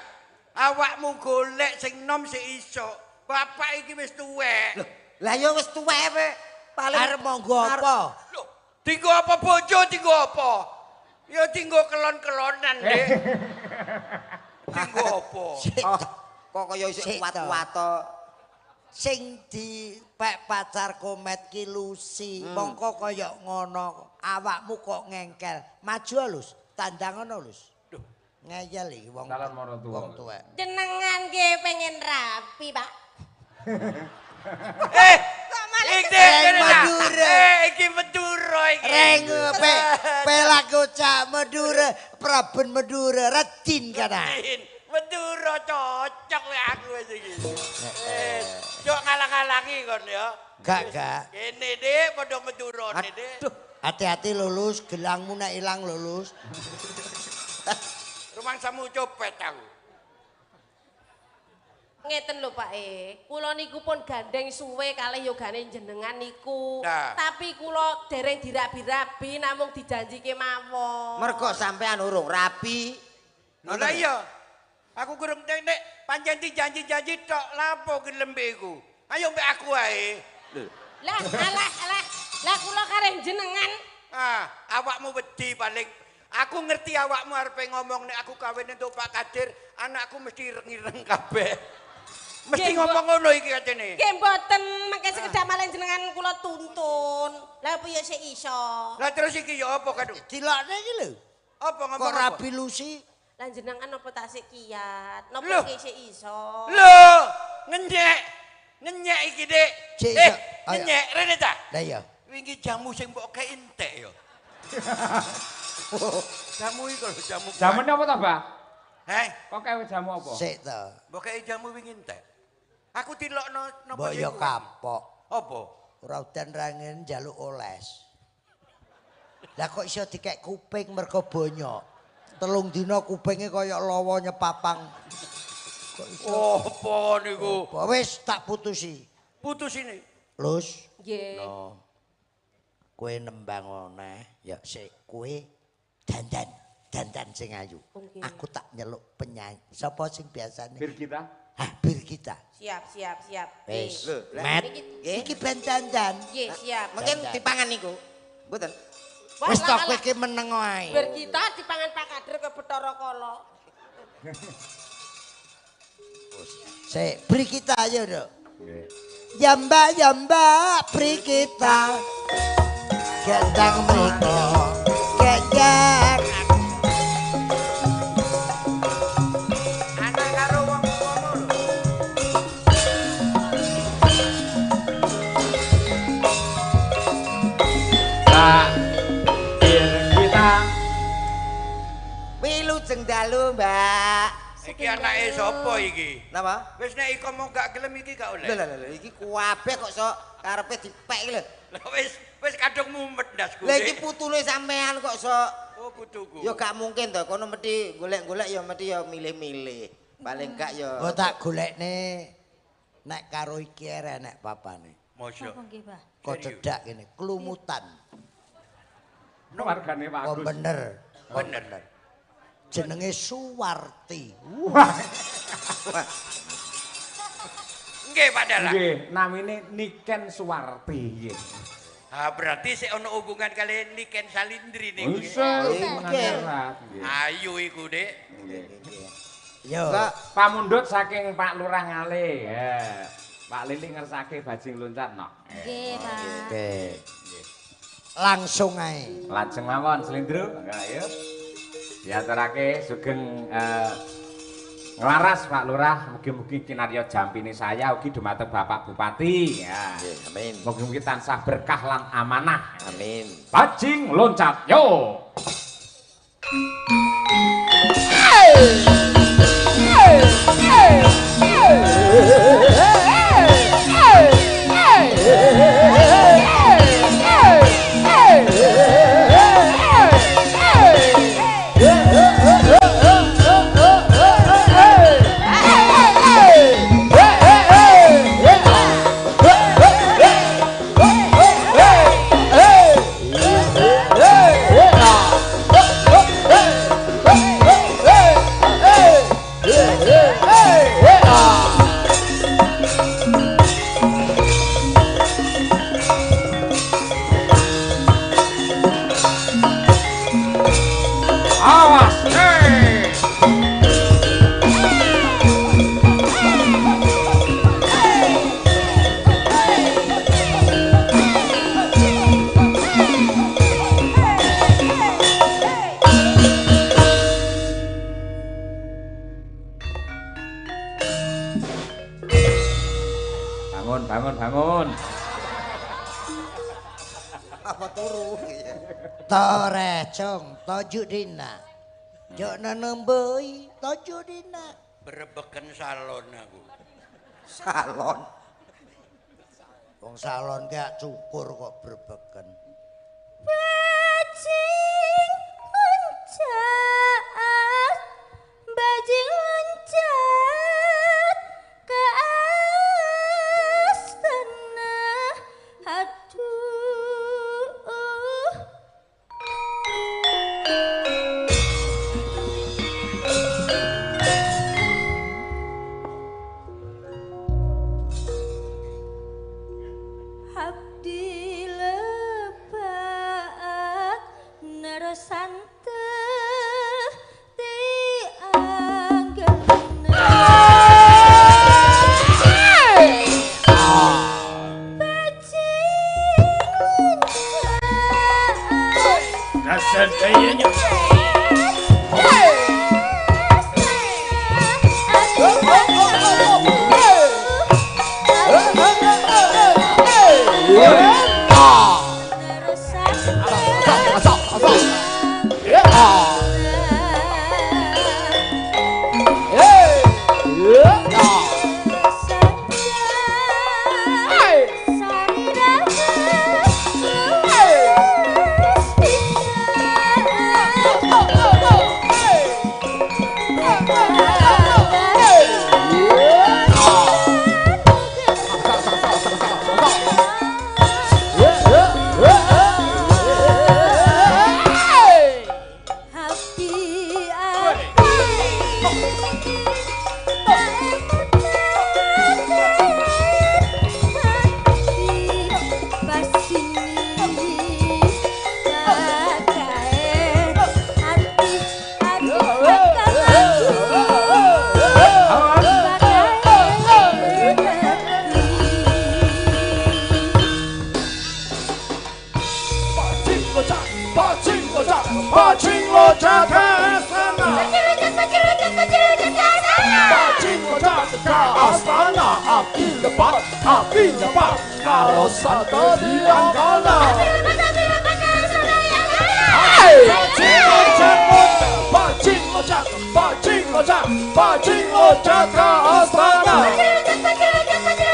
Awakmu golek sing enom sik iso. Bapak iki wis tuwek. Loh, lah ya wis tuwek kowe. Paling arep monggo apa? Loh, dinggo apa bojo, dinggo apa? Ya dinggo kelon-kelonan, Dik. Dinggo apa? Kok kaya isih kuat-kuat to. Sing dipek pacar Komet ki Lucy, mongko kaya ngono, awakmu kok ngengkel. Maju Lus, tandang ngono Lus. Duh, ngeyel iki wong. Wong tuwek. Jenengan nggih pengen rapi, Pak. Iki Madura. Iki Madura iki. Reng pelaku cak Madura, Praben Madura, Radin kana. Madura cocok lek aku wis iki. Yo ngalang-alangi kon ya. Gak, gak. Kene Dik, padha Madurane Dik. Hati-hati lulus, gelangmu nek ilang lulus. Rumangsamu copet aku. Ngeten lho Pak E, kula niku pun gandeng suwe kalih yogane jenengan niku. Nah. Tapi kula dereng dirabi-rabi namung dijanjike mawon. Mergo sampean urung rabi. Lho lah iya. Aku kurang nek pancen dijanji-janji tok lapo gelem iku. Ayo mbek aku ae. Lah alah alah, lah kula kareng jenengan. Ah, awakmu wedi paling. Aku ngerti awakmu arepe ngomong nek aku kawin entuk Pak Kadir, anakku mesti ireng-ireng kabeh. Mesti ngomong ngono iki katene. Nggih mboten, mangke sekedhak malih jenengan kula tuntun. Lah piye sik iso? Lah terus iki ya apa kadung? Dilokne iki lho. Apa ngomong kok rabi Lucy? Lah jenengan napa tak sik kiat? Napa sik iso? Lho, ngenyek. Ngenyek iki, Dik. Ngenyek rene ta? Lah iya. Wingi jamu sing mbok kei entek ya. Jamu iki lho jamu. Jamune apa to, Mbah? Heh, kok kae jamu apa? Sik to. Mbok kei jamu wingi entek. Aku dilokno napa mbok ya kapok. Apa? Ora udan rangen njaluk oles. Lah kok iso dikek kuping mergo bonyok. 3 dina kupinge kaya lawa nyepapang. Kok iso? Apa niku? Wis tak putusi. Putusine. Lus. Nggih. No. Kowe nembang oneh, ya sik kowe dandan, dandan sing ayu. Okay. Aku tak nyeluk penyanyi. Sapa sing biasane? Birgita. Hah, Birgita. Siap, siap, siap. Wis. Met. Iki ben dandan. Nggih, siap. Mungkin dipangan niku. Mboten. Wis to kowe iki meneng wae. Birgita dipangan Pak Kadir ke Bathara Kala. Sik, Birgita ayo, Nduk. Nggih. Ya Mbak, ya Mbak, Birgita. Gendang mriko. Gendang. Anak karo wong ngono lho. Pak Birgita. dalu, Mbak. Iki anake sapa iki? Napa? Wis nek iko mau gak gelem iki gak oleh. Lho lho lho iki kuabeh kok sok karepe dipek iki lho. Lah wis kadung mumet ndasku. Lah iki putune sampean kok sok. Oh putuku. Ya gak mungkin to, kono mesti golek-golek ya mesti ya milih-milih. Paling gak ya. Oh tak golekne nek karo iki enek papane. Mosok. Napa nggih, Pak? Kok cedak kene, klumutan. Wargane Pak Oh Agus. bener. Bener. Jenenge Suwarti. Wah. Nggih Pak Dalang. Nggih, namine Niken Suwarti nggih. Ah berarti sik ana hubungan kali Niken Salindri niku. Nggih. Ayu iku, Dik. Nggih. Yo. Pamundhut saking Pak Lurah Ngale. Ya. Pak Lili ngersake bajing loncat nok. Nggih, Pak. Oke. Langsung ae. Lajeng mawon Slendro. Ayo. Diaturake sugeng nglaras Pak Lurah, mugi-mugi kinarya jampine saya ugi dumateng Bapak Bupati. Ya. Amin. Mugi-mugi tansah berkah lan amanah. Amin. Bajing loncat yo. Awas. Hey. Bangun, bangun, bangun. Apa turu? Torecong tojudina. Jok nenembei tojudina. Berebeken salon aku. Salon. Wong salon gak cukur kok berebeken. Bajing loncat, bajing loncat ke astana. Aduh. Abdi lebat nerosante ti anggena. Bajing loncat. Bajing loncat, bajing loncat, bajing loncat ke astana. Bajing loncat, bajing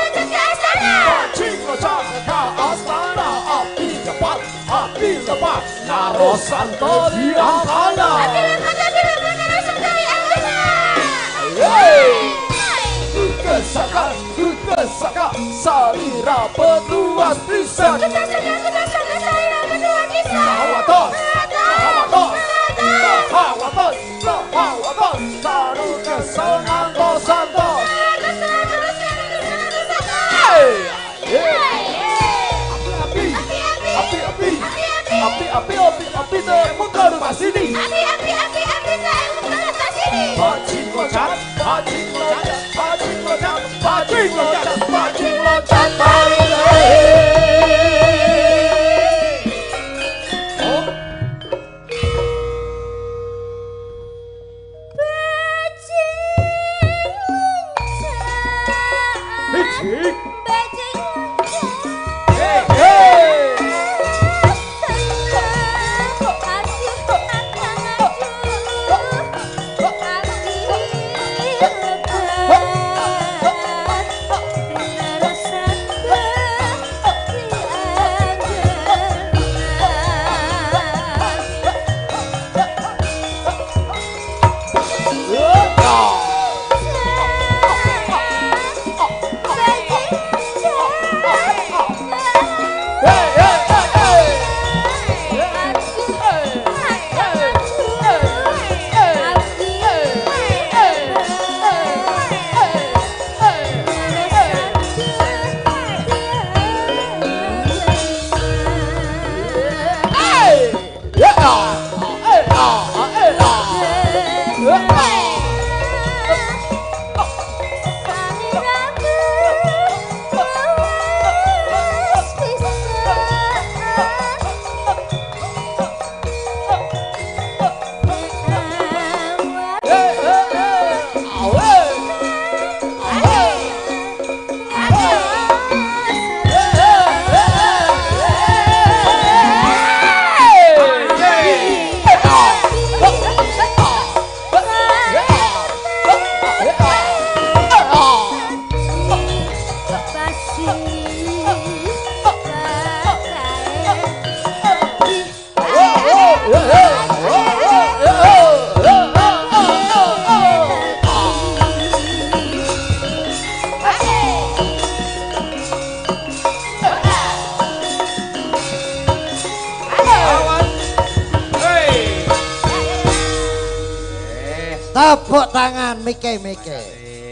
loncat ke astana. Bajing loncat ke astana, api lebat, api lebat, Narosanto di angkana. Api lebat, api lebat, Narosanto di angkana. Hey! Kesaka, kesaka, salira petuas pisan. Kesaka, kesaka, salira petuas pisan. Sawatos, sawatos, sawatos, sawatos, saru kesenanto santo. Api, api, api, api, api, api, api, terputar rumah sini. Api, api, api, api, terputar rumah sini. Bajing loncat, bajing loncat, bajing loncat, bajing loncat, bajing loncat, bajing. Oh. Bajing loncat, bajing loncat. Hey, hey. Tepuk tangan mike-mike.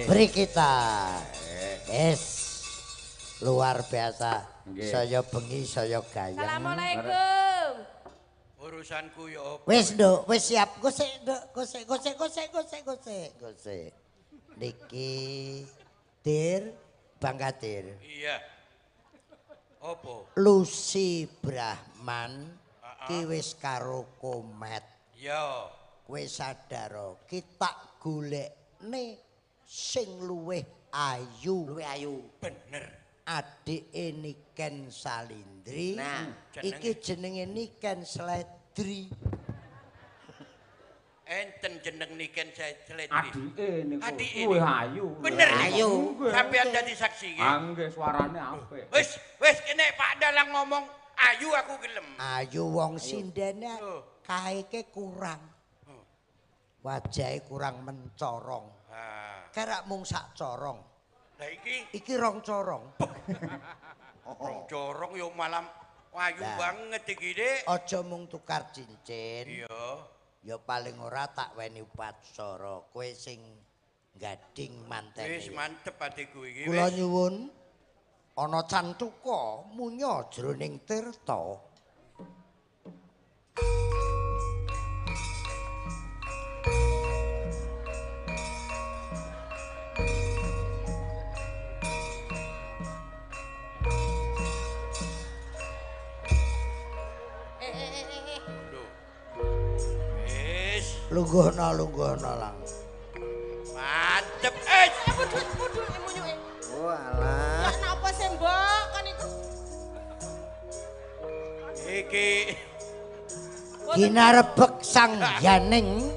Beri kita. Yes. Luar biasa. Saya bengi, saya gayeng. Assalamualaikum. Urusanku ya apa? Wis, Nduk, wis siap. Gosek, Nduk, gosek, gosek, gosek, gosek, gosek, gosek. Niki Dir, Bang Kadir. Iya. Apa? Lucy Brahman ki wis karo Komet. Iya. Kowe sadar kita golekne sing luwih ayu. Luwih ayu. Bener. Adike Niken Salindri. Nah, iki jenenge Niken Sledri. Enten jeneng Niken Sledri. Adike niku Adike luwih ayu. Bener ayu. Sampeyan dadi saksi nggih. Ah nggih suarane apik. Wis, wis kene Pak Dalang ngomong ayu aku gelem. Ayu wong sindene kaeke kurang. Wajahe kurang mencorong. Kerak mung sak corong. Lah iki iki rong corong. Rong corong yo malam ayu banget iki, Dik. Aja mung tukar cincin. Iya. Ya paling ora tak weni upacara. Kowe sing gading mantene. Wis mantep atiku iki. Kula nyuwun ana cantuka munya jroning tirta. Lungguhna, lungguhna lang. Mantep. Pudul munyuke. Oh alah. Ya napa sih mbok kan iku? Iki Ginarebek sang yaning.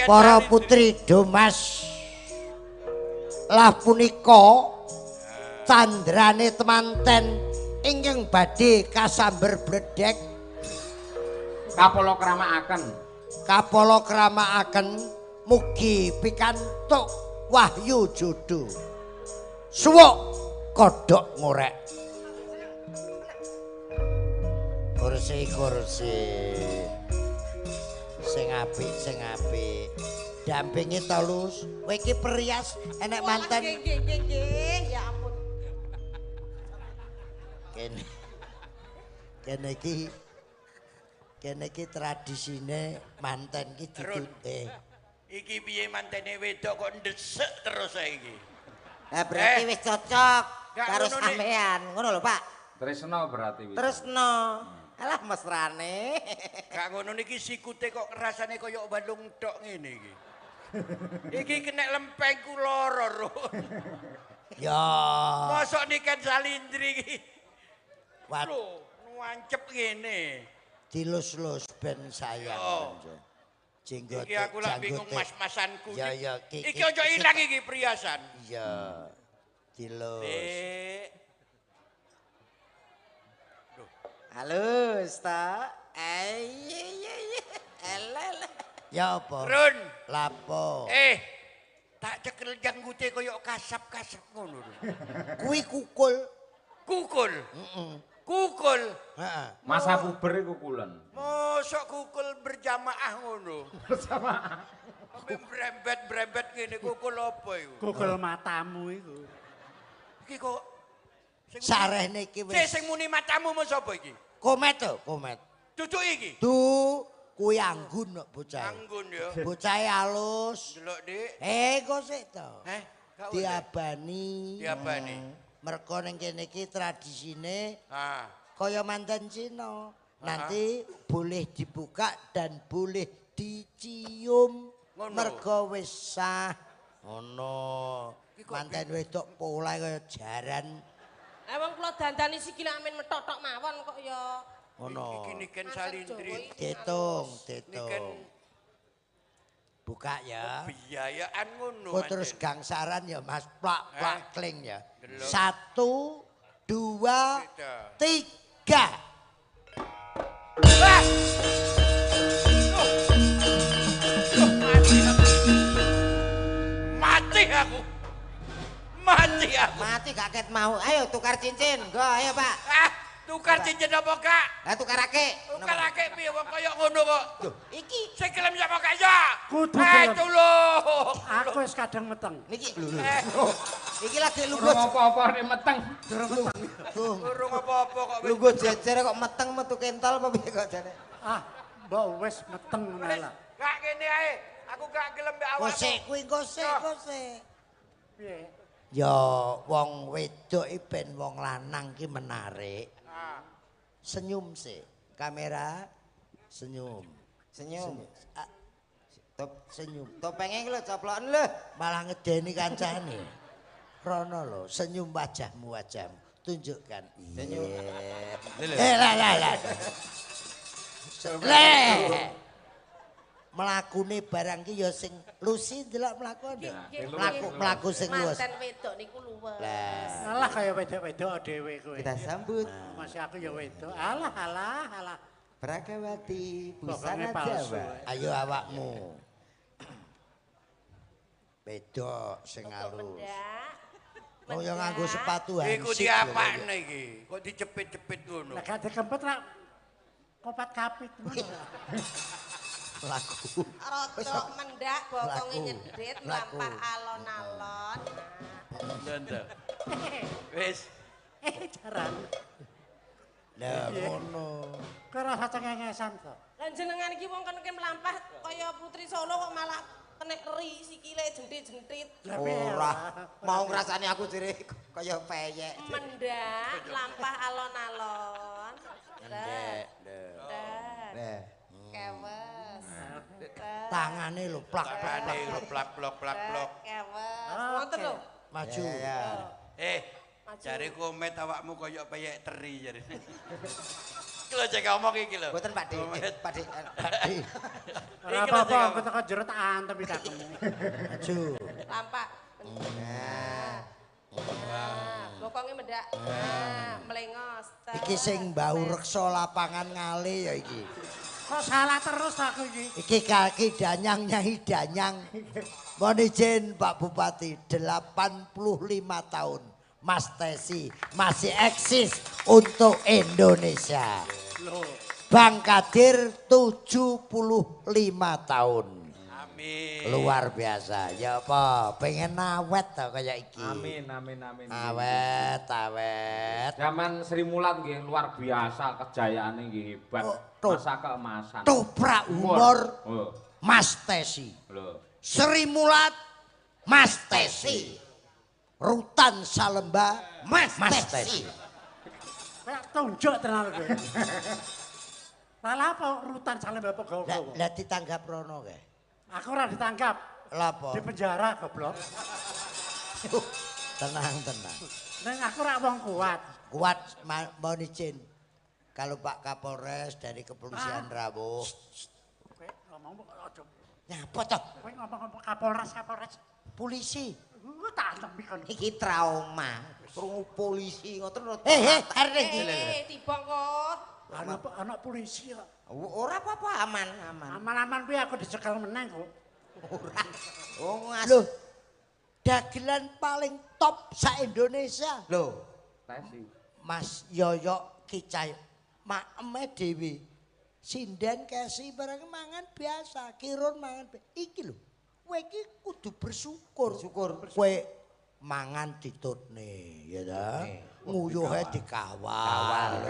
Para putri Domas lah punika candrane temanten ingkang badhe kasamber bledek kapala kramakaken. Kapala kramakaken mugi pikantuk wahyu jodo. Suwuk kodhok ngorek. Kursi-kursi sing apik, sing apik. Dampingi to, Lus. Kowe iki perias enek manten. Nggih, nggih, nggih. Ya ampun. Kene. Kene iki tradisine manten iki ditute. Iki piye mantene wedok kok ndesek terus saiki. Lah berarti wis cocok karo sampean. Ngono lho, Pak. Tresno berarti wis. Tresno. Alah mesrane. Gak ngono niki sikute kok rasane kaya balung tok ngene iki. Iki kena lempengku loro, Run. Ya. Mosok Niken Salindri iki. Lho, nuancep ngene. Dilus-lus ben sayang. Jenggote. Iki aku lak bingung mas-masanku. Ya ya iki aja ilang iki perhiasan. Iya. Dilus. Dik. Halus ta. Iya. Elele. Ya apa? Run. Lapo? Tak cekel janggute koyo kasap-kasap ngono lho. Kuwi kukul. Kukul. Heeh. Kukul. Heeh. Masa puber iku kulen. Mosok kukul berjamaah ngono. Berjamaah. Sampe brembet-brembet ngene kukul apa iku? Kukul matamu iku. Iki kok sarehne iki wis. Sing muni matamu mun sapa iki? Komet to, komet. Duduk iki. Du kuwi anggun kok bocah. Anggun ya. Bocahe alus. Delok, Dik. Kok sik to. Diabani. Diabani. Mergo ning kene iki tradisine kaya manten Cina. Nanti boleh dibuka dan boleh dicium. Mergo wis sah. Ngono. Manten wedok polahe kaya jaran. Lah wong kula dandani sikile amin methok-thok mawon kok ya. Ngono. Iki Niken Salindri. Ditung, ditung. Buka ya. Biayaan ngono. Kok terus gangsaran ya Mas, plak plak kling ya. 1 2 3. Mati aku. Mati aku. Mati gak ket mau. Ayo tukar cincin. Go, ayo Pak. Tukar cincin apa gak? Lah tukarake. Tukarake piye wong kaya ngono kok. Lho, iki sing gelem sapa gak ya? Kudu gelem. Tulung. Aku wis kadang meteng. Niki lho. Iki lagi lungguh apa-apa nek meteng. Durung meteng. Durung apa-apa kok. Lungguh jejer kok meteng metu kentol apa piye kok jane? Ah, mbok wis meteng ngono lah. Gak kene ae. Aku gak gelem mbek awakmu. Kosek kuwi kosek kosek. Piye? Ya wong wedok iki ben wong lanang ki menarik. Senyum sih, kamera senyum. Senyum. Senyum. Topenge iki lho coploken lho. Malah ngedeni kancane. Rono lho, senyum wajahmu wajahmu. Tunjukkan. Senyum. Lah lah lah. Le. Mlakune barang ki ya sing Lucy ndelok mlakune. Mlaku sing luwes. Manten wedok niku luwes. Alah kaya wedok-wedok dhewe kowe. Kita sambut. Masih aku ya wedok. Alah alah alah. Pragawati busana Jawa. Ayo awakmu. Wedok sing halus. Oh ya nganggo sepatu hansip. Iku diapakne iki? Kok dicepit-cepit ngono. Lah gak dikempet rak kopat kapit ngono. Laku. Rodok mendak bokonge nyedit mlampah alon-alon. Ndang. Wis. Jaran. Lah ngono. Kowe rasa cengengesan to. Lah jenengan iki wong kene mlampah kaya putri Solo kok malah kenek ri sikile jentit-jentit. Ora. Mau ngrasani aku jere kaya peyek. Mendak mlampah alon-alon. Ndek. Ndek. Kewes. Tangane lho plak plak plak plak plak plak. Kewes. Wonten lho. Maju. Jare Komet awakmu koyok peyek teri jare. Iki lho cek ngomong iki lho. Mboten Pak De. Pak De. Ora apa-apa, aku teko jero tak antem cangkemmu. Maju. Lampak. Nah. Bokonge mendak. Nah, melengos. Iki sing bau reksa lapangan ngale ya iki. Kok salah terus aku iki? Iki kaki danyang nyai danyang. Mohon izin Pak Bupati, 85 tahun Mas Tesi masih eksis untuk Indonesia. Bang Kadir 75 tahun. Amin. Luar biasa. Ya apa, pengen awet to kaya iki. Amin amin amin. Awet, awet. Zaman Sri Mulat nggih luar biasa kejayaane nggih hebat. Oh, masa keemasan. Toprak humor oh. Mas Tesi. Lho. Sri Mulat Mas Tesi. Rutan Salemba Mas Tesi. Kayak tunjuk tenan kowe. Lah apa Rutan Salemba apa gowo? Lah ditanggap rono kae. Aku ora ditanggap. Lah apa? Di penjara goblok. Tenang, tenang. Neng aku ora wong kuat. Kuat mohon izin. Kalau Pak Kapolres dari Kepolisian rawuh. Kowe ngomong aja. Nyapa toh? Kowe ngomong Kapolres, Kapolres. Polisi. Tak antem kon. Iki trauma. Krungu polisi ngoten lho. Arek iki. Tiba kok. Ana polisi kok. Ora apa-apa, aman, aman. Aman-aman kuwi aku dicekel meneng kok. Ora. Oh, lho. Dagelan paling top sa Indonesia. Lho, Tesi. Mas Yoyok Kicay makeme dhewe. Sinden kesi barang mangan biasa, kirun mangan iki lho. Kowe iki kudu bersyukur. Bersyukur. Kowe mangan ditutne, ya ta? Nguyuhe dikawal.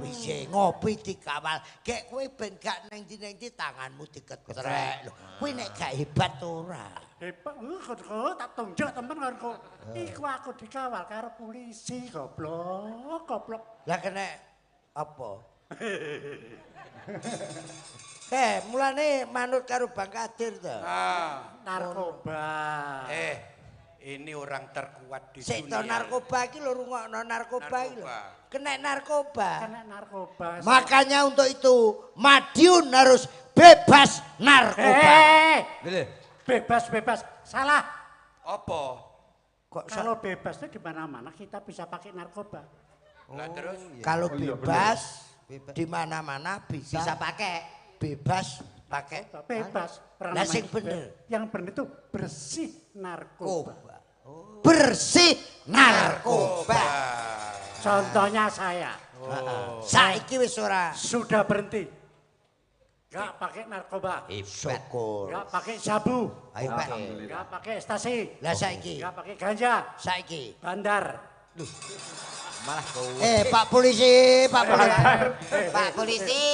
Piye ngopi dikawal. Gek kowe ben gak neng ndi-neng ndi tanganmu diketrek lho. Kowe nek gak hebat ora. Hebat, kok tak tunjuk temen kon kok. Iku aku dikawal karo polisi goblok, goblok. Lah kena apa? Mulane manut karo Bang Kadir to. Narkoba. Ini orang terkuat di Sik dunia. To narkoba iki lho rungokno narkoba iki lho. Kena narkoba. Kena narkoba. Makanya untuk itu Madiun harus bebas narkoba. Bebas-bebas. Salah. Apa? Kok kalau bebas itu di mana-mana kita bisa pakai narkoba. Lah terus kalau bebas di mana-mana bisa pakai. Bebas pakai bebas. Lah sing bener. Yang bener itu bersih narkoba. Oh. Bersih narkoba. Contohnya saya. Saiki wis ora. Sudah berhenti. Gak pakai narkoba. Syukur. Gak pakai sabu. Alhamdulillah. Gak pakai ekstasi. Lah saiki. Gak pakai ganja. Saiki. Bandar. Duh. Malah kowe. Pak polisi, Pak polisi. Pak polisi.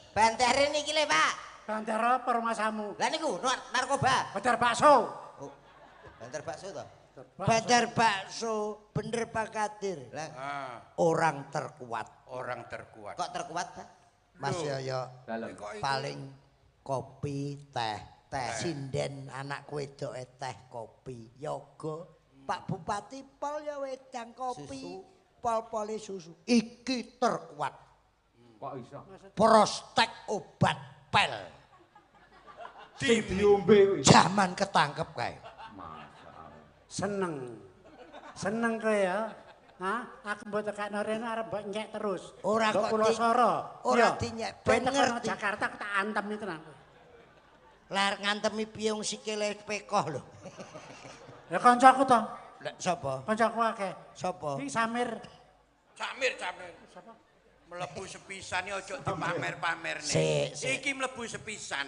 Bandare niki lho, Pak. Bandar apa rumahmu? Lah niku narkoba. Bandar bakso. Oh. Bandar bakso to? Bandar bakso, bener Pak Kadir. Lah. Orang terkuat. Orang terkuat. Kok terkuat, Pak? Mas Yoyo paling kopi, teh, teh. Sinden anak wedoke teh kopi, yoga. Pak Bupati pol ya wedang kopi, pol-pole susu. Iki terkuat. Kok iso? Prospek obat pel. Sing diombe kuwi. Zaman ketangkep kae. Masyaallah. Seneng. Seneng kowe ya. Hah? Aku mbok tekakno rene arep mbok nyek terus. Ora kok kula soro. Ora dinyek. Ben ngerti. Jakarta aku tak antem iki tenan. Lah ngantemi piye wong sikile pekoh lho. Ya kancaku to. Lah sapa? Kancaku akeh. Sapa? Iki Samir. Samir, Samir. Sapa? Mlebu sepisan iki aja dipamer-pamerne. Iki mlebu sepisan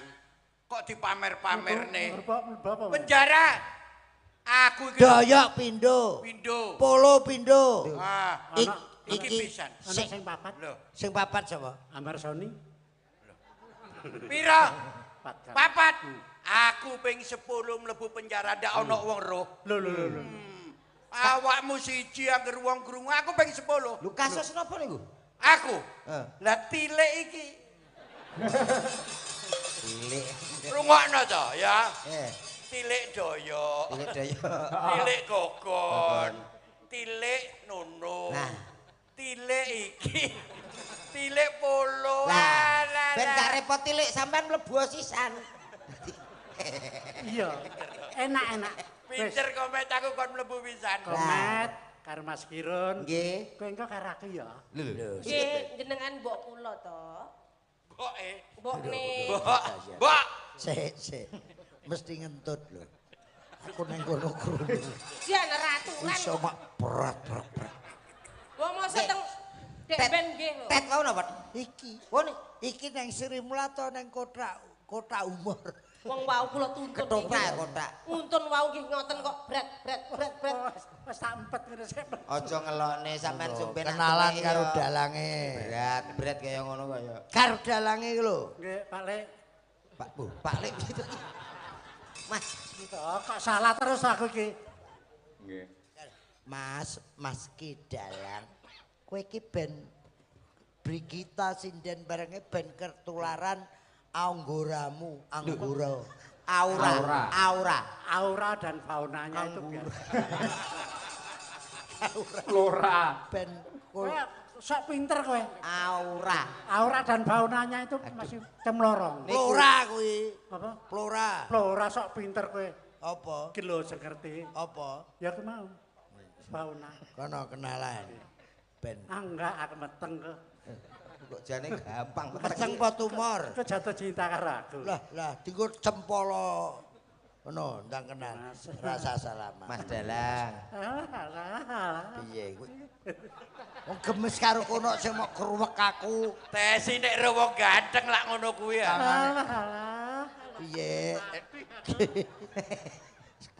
kok dipamer-pamerne. Penjara. Aku iki Doyok pindho. Pindho. Polo pindho. Ah, iki pisan. Ana sing papat. Lho, sing papat sapa? Ambar Sony. Pira? Papat. Aku ping 10 mlebu penjara ndak ana wong roh. Lho lho lho. Awakmu siji angger wong krungu aku ping 10. Lho kasus napa niku? Aku. Lah tilik iki. Tilik. Rungokno to ya. Tilik doyok. Tilik doyok. Tilik gogon. Tilik nono. Nah. Tilik iki. Tilik polo. Lah, ben gak repot tilik sampean mlebu sisan. Iya. Enak-enak. Pinter Komet aku kon mlebu pisan. Komet karo Mas Kirun. Nggih. Kowe engko karo aku ya. Lho. Nggih, jenengan mbok kula to. Mboke. Mbokne. Mbok. Mbok. Sik, sik. Mesti ngentut lho. Aku nang kono krungu. Jan raturan. Iso mak berat berat. Wong mosok teng Dek ben nggih lho. Tet wau napa? Iki. Oh nih. Iki nang Sri Mulato nang kota umur. Wong wau kula tuntun. Ketoprak kotak. Nuntun wau nggih ngoten kok bret bret bret bret. Wis tak empet ngene sik. Aja ngelokne sampean sumpen kenalan karo dalange. Berat, berat kaya ngono kaya. Karo dalange iki lho. Nggih, Pak Lek. Pak Bu, Pak Lek gitu. Mas, kok salah terus aku iki. Nggih. Mas, Mas Ki Dalang. Kowe iki ben Brigita sinden barenge ben ketularan anggoramu, anggora. Aura, aura, aura dan faunanya itu biar. Flora. Ben kowe sok pinter kowe. Aura. Aura dan faunanya itu masih cemlorong. Flora kuwi. Apa? Flora. Flora sok pinter kowe. Apa? Iki lho sing ngerti. Apa? Ya aku mau. Fauna. Kono kenalan. Ben. Ah enggak aku meteng kok. Kok jane gampang meteng apa tumor? Kok jatuh cinta karo aku. Lah, lah dinggo cempolo. Ngono, ndang kenal. Rasa salaman. Mas Dalang. Piye kowe? Wong gemes karo kono sing mok kruwek aku. Tesi nek ro wong ganteng lak ngono kuwi ya. Piye?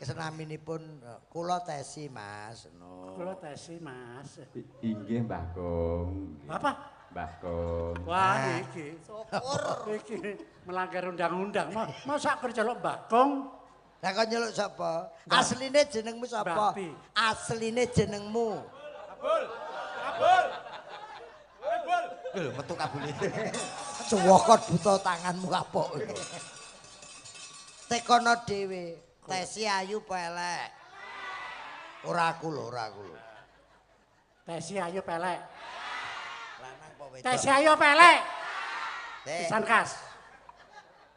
Kesenaminipun kula Tesi, Mas. No. Kula Tesi, Mas. Inggih, Mbah Kong. Apa? Mbah Kong. Wah, iki. Syukur. Iki melanggar undang-undang. Masa aku celuk Mbah Kong? Lah kok nyeluk sapa? Asline jenengmu sapa? Asline jenengmu. Kabul. Kabul. Kabul. Lho, metu kabule. Cuwokot buta tanganmu kapok. Tekono dhewe. Tesi ayu apa elek? Ora aku lho, ora aku lho. Tesi ayu apa elek? Lanang apa wedok? Tesi ayu apa elek? Pisan kas.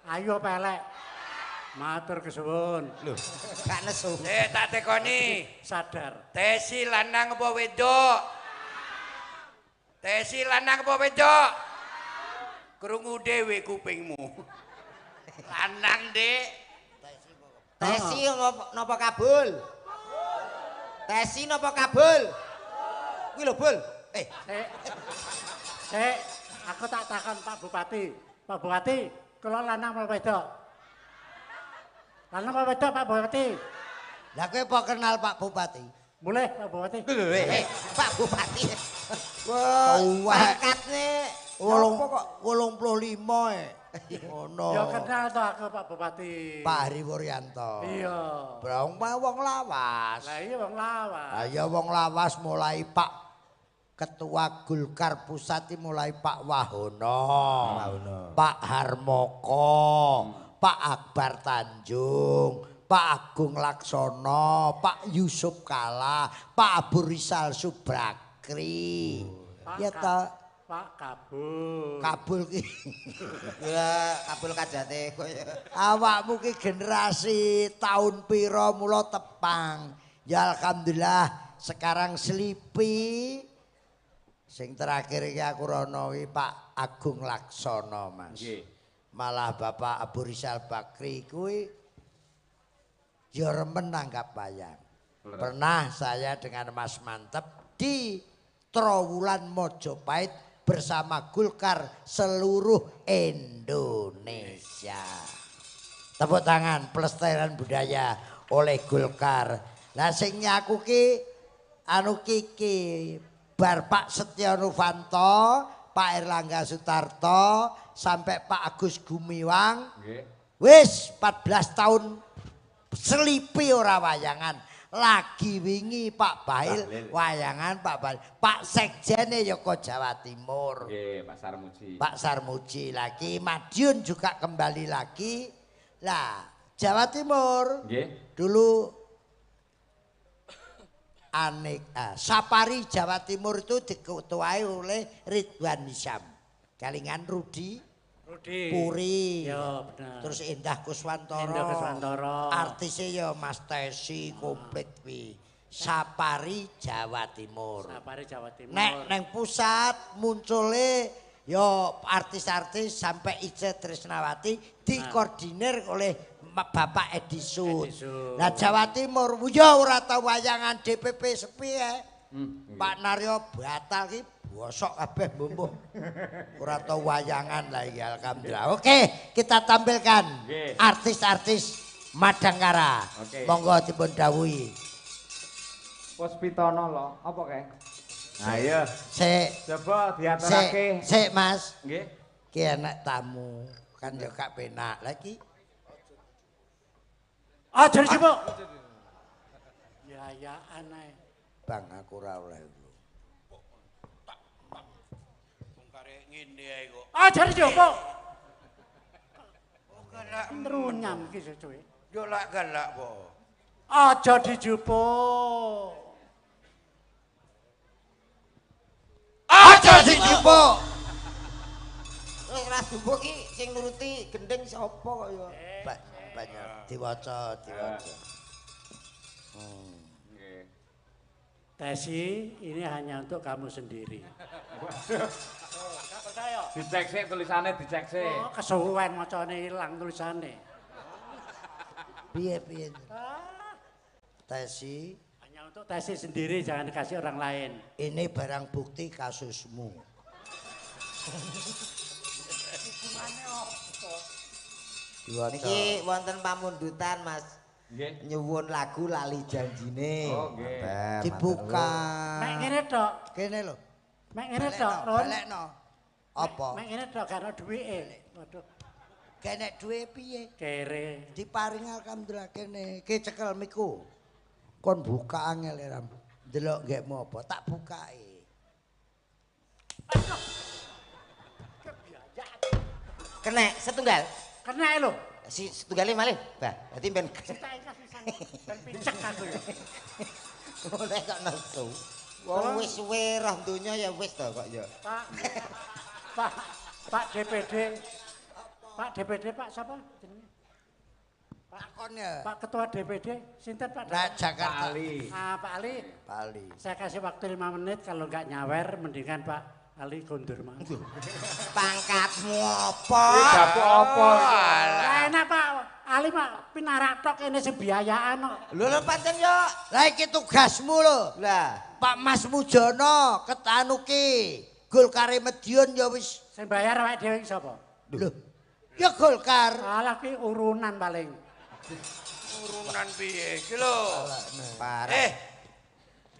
Ayu apa elek? Matur kesuwun. Lho, gak nesu. Tak tekoni. Sadar. Tesi lanang apa wedok? Tesi lanang apa wedok? Krungu dhewe kupingmu. Lanang, Dik. Tesi napa kabul? Tesi napa kabul? Kuwi lho, Bul. Eh, sik, aku tak takon Pak Bupati. Pak Bupati, kula lanang apa wedok? Lanang apa wedok Pak Bupati? Lah kowe apa kenal Pak Bupati? Boleh Pak Bupati. Lho, Pak Bupati. Wah, pangkatne 85 e. Ngono. Ya kenal to aku Pak Bupati. Pak Hari Wuryanto. Iya. Brong wong lawas. Lah iya wong lawas. Lah iya wong lawas mulai Pak Ketua Golkar Pusat mulai Pak Wahono, Pak Harmoko, Pak Akbar Tanjung, Pak Agung Laksono, Pak Yusuf Kala, Pak Abu Rizal Subrakri. Ya ta. Pak Kabul. Kabul ki. Ya, Kabul kajate koyo. Awakmu ki generasi tahun pira mula tepang. Ya alhamdulillah sekarang Slipi. Sing terakhir iki aku rono iki Pak Agung Laksono, Mas. Nggih. Malah Bapak Abu Rizal Bakri kuwi ya remen nanggap wayang. Pernah saya dengan Mas Mantep di Trowulan Mojopahit bersama Golkar seluruh Indonesia. Tepuk tangan pelestarian budaya oleh Golkar. Lah sing nyaku ki anu kiki bar Pak Setya Novanto, Pak Erlangga Sutarto, sampai Pak Agus Gumiwang. Wis 14 tahun Slipi ora wayangan. Lagi wingi Pak Bahlil wayangan Pak Bahlil. Pak Sekjene ya ke Jawa Timur. Nggih, Pak Sarmuji. Pak Sarmuji lagi, Madiun juga kembali lagi. Lah, Jawa Timur. Nggih. Dulu Aneka Sapari Jawa Timur itu diketuai oleh Ridwan Hisam. Kalingan Rudi Puri. Ya, bener. Terus Endah Kuswantoro. Endah Kuswantoro. Artisnya ya Mas Tesi komplit kuwi. Sapari Jawa Timur. Sapari Jawa Timur. Nek neng pusat muncule ya artis-artis sampai Ice Trisnawati dikoordinir oleh Bapak Edi Sud. Nah Jawa Timur ya ora tau wayangan DPP sepi ya. Pak Naryo batal ki bosok kabeh mbuh. Ora tau wayangan lah iki alhamdulillah. Oke, kita tampilkan artis-artis Madangkara. Monggo dipun dawuhi. Puspitono lho, apa kae? Ayo. Sik. Coba diaturake. Sik, Mas. Nggih. Ki enek tamu, kan yo gak penak. Lah iki aja dijupuk. Ya ya aneh. Bang aku ora oleh lho. Wong karek ngene ae kok. Aja dijupuk. Oh galak nrunyam iki sesuwe. Yo lak galak po. Aja dijupuk. Aja dijupuk. Wis ora dijupuk iki sing nuruti gending sapa kok ya. Banyak diwaca, diwaca. Nggih. Tesi ini hanya untuk kamu sendiri. Waduh. Gak percaya. Dicek sik tulisane, dicek sik. Oh, kesuwen macane ilang tulisane. Piye piye. Tesi hanya untuk Tesi sendiri, jangan dikasih orang lain. Ini barang bukti kasusmu. Niki wonten pamundutan Mas. Nggih. Nyuwun lagu Lali Janjine. Oh nggih. Dibuka. Mek ngene tok. Kene lho. Mek ngene tok, Ron. Balekno. Apa? Mek ngene tok gak ono duwike. Waduh. Kenek duwe piye? Kere. Diparing alhamdulillah kene. Ki cekel miku. Kon buka angel ya Ram. Delok nggekmu apa? Tak bukai. Kenek setunggal. Kenek lho. Si setunggale malih. Bah, berarti ben ben picek aku ya. Oleh kok nesu. Wong wis suwe roh donya ya wis to kok ya. Pak. Pak, Pak DPD. Pak DPD Pak siapa jenenge? Pak kon ya. Pak Ketua DPD sinten Pak? Nah, Jakarta. Pak Ali. Ah, Pak Ali. Pak Ali. Saya kasih waktu 5 menit kalau enggak nyawer mendingan Pak Ali kondur mah. Pangkatmu apa? Dapuk apa? Lah enak Pak Ali Pak pinarak tok kene sing biayaan kok. Lho lho pancen yo. Lah iki tugasmu lho. Lah, Pak Mas Mujono ketanuki Golkare Medion ya wis. Sing bayar awake dhewe iki sapa? Lho. Ya Golkar. Alah ki urunan paling. Urunan piye iki lho? Parah.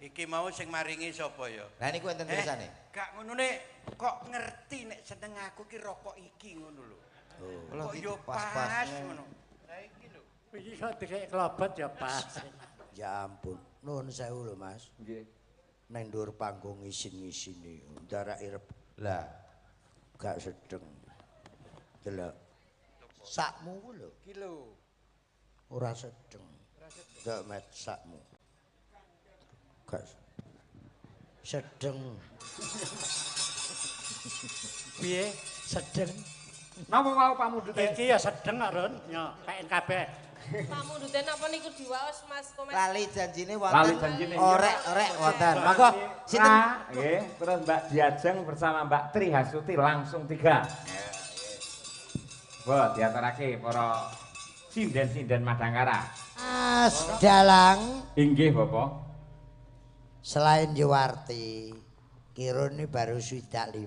Iki mau sing maringi sapa ya? Lah niku enten tulisane. Gak ngono nek kok ngerti nek seneng aku ki rokok iki ngono lho. Kok yo pas ngono. Lah iki lho. Iki kok dikek klobot ya pas. Ya ampun, nuwun sewu lho Mas. Nggih. Nang dhuwur panggung isin-isine, ndarak irep. Lah, gak sedeng. Delok. Sakmu ku lho. Iki lho. Ora sedeng. Delok met sakmu. Gak sedeng. Piye? Sedeng. Napa wau pamundhute? Iki ya sedeng kok, Ron. Yo, PNKB. Pamundhute napa niku diwaos Mas Komet? Lali janjine Lali wonten. janjine. Orek-orek wonten. Monggo sinten? Nggih, terus Mbak Diajeng bersama Mbak Tri Hastuti langsung 3. Wah, diaturake para sinden-sinden Madangkara. Mas Dalang. Inggih, Bapak. Selain Yuwarti, Kirun ini baru 65.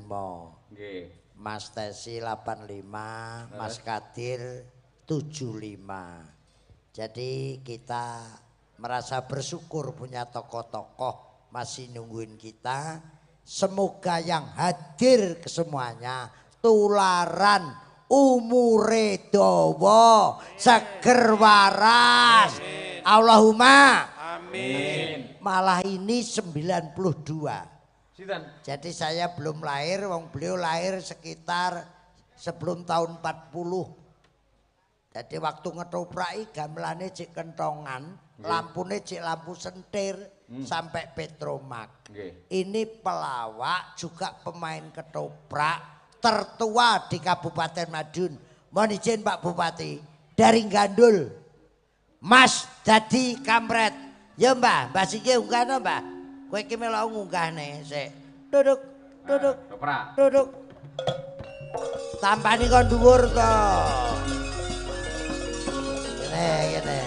Nggih. Mas Tesi 85, Mas Kadir 75. Jadi kita merasa bersyukur punya tokoh-tokoh masih nungguin kita. Semoga yang hadir kesemuanya tularan umure dawa, seger waras. Allahumma amin. Malah ini 92. Sinten? Jadi saya belum lahir, wong beliau lahir sekitar sebelum tahun 40. Dadi waktu ngetopraki gamelane cek kentongan, lampune cek lampu sentir sampai Petromak. Ini pelawak juga pemain ketoprak tertua di Kabupaten Madiun. Mohon izin Pak Bupati, dari Gandul. Mas Dadi Kampret. Ya Mbah, Mbah siki unggahno Mbah. Kowe iki melok ngunggahne sik. Duduk, duduk. Duduk. Tampani kon dhuwur to. Ngene, ngene.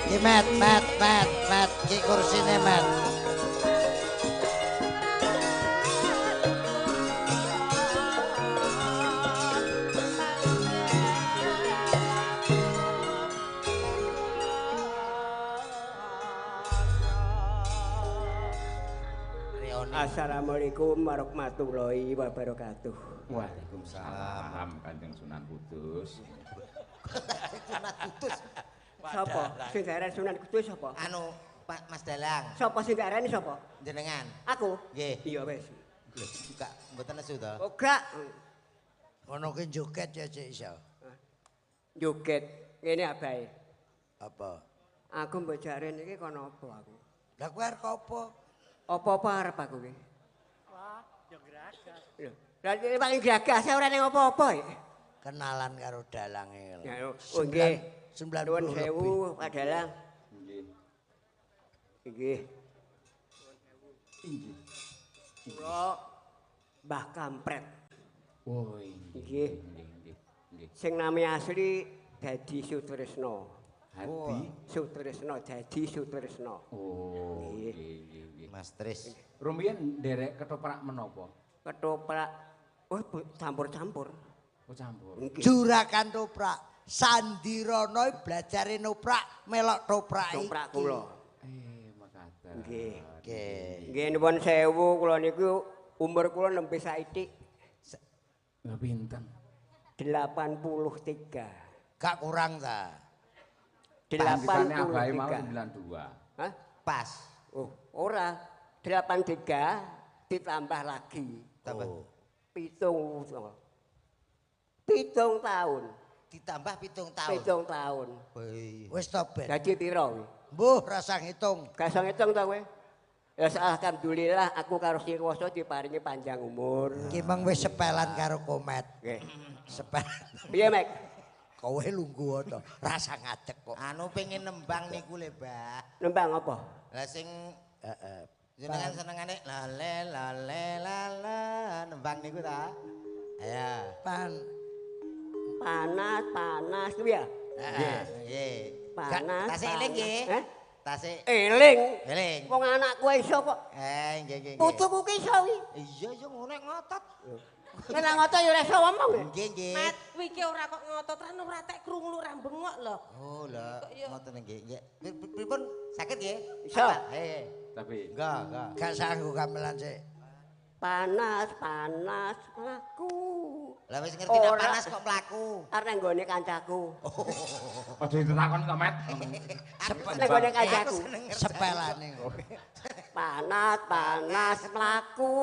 Ki met, met, met, met, ki kursine met. Assalamualaikum warahmatullahi wabarakatuh. Waalaikumsalam Kanjeng Sunan Kudus. Sunan Kudus. Sapa? Sing diarani Sunan Kudus sapa? Anu Pak Mas Dalang. Sapa sing diarani sapa? Jenengan. Aku? Nggih. Iya wis. Gak mboten nesu to? Oh gak. Ngono ki joget ya cek iso. Joget ngene abahe. Apa? Aku mbok jaren iki kono apa aku? Lah kowe arep apa? Apa-apa arep aku ki. Wah, yo gragas. Lho, lah paling gragas ora ning apa-apa ya. Kenalan karo dalange. Ya, oh nggih. 90 lebih. Pak Dalang. Nggih. Nggih. Inggih. Kula Mbah Kampret. Oh, nggih. Nggih, nggih. Sing nami asli Dadi Sutresno. Hadi Sutresno, Dadi Sutresno. Oh, nggih, nggih. Mas Tris. Rumiyin nderek ketoprak menapa? Ketoprak oh campur-campur. Oh, campur. Juragan toprak. Sandirono blajare noprak melok toprak iki. Toprak kula. Mekaten. Nggih. Nggih. Nggih nuwun sewu kula niku umur kula nembe saithik. Lha pinten? 83. Gak kurang ta? 83. Abahe mau 83. 92. Hah? Pas. Oh, ora. 83 ditambah lagi. Tambah. Oh. 7. 7 tahun. Ditambah 7 tahun. 7 tahun. Wis to ben. Dadi pira kuwi? Mbuh rasa ngitung. Gak iso ngitung ta kowe? Ya alhamdulillah aku karo Sing Kuwasa diparingi panjang umur. Ki meng wis sepelan karo komet. Nggih. Sepelan. Piye, Mek? Kowe lungguh to, rasa ngadeg kok. Anu pengen nembang niku le, Mbah. Nembang apa? Lah sing heeh. Jenengan senengane lale lale lala nembang niku ta? Ayo. Pan panas panas kuwi ya? Nggih, nggih. Panas. Tasik eling nggih. Heh? Tasik eling. Eling. Wong anakku iso kok. Nggih nggih. Putuku ki iso kuwi. Iya iya ngono ngotot. Nek ngotot ya ora iso ngomong. Nggih nggih. Mat, kuwi iki ora kok ngotot ra ora tek krungu ora bengok lho. Oh lho, ngoten nggih. Nggih. Pripun saged nggih? Iso. Heeh. Tapi enggak, enggak. Gak sanggup gamelan sik. Panas, panas mlaku. Lah wis ngerti nek panas kok mlaku. Arep nang nggone kancaku. Aja ditakon kok, Met. Nang nggone kancaku. Sepelane. Panas, panas mlaku.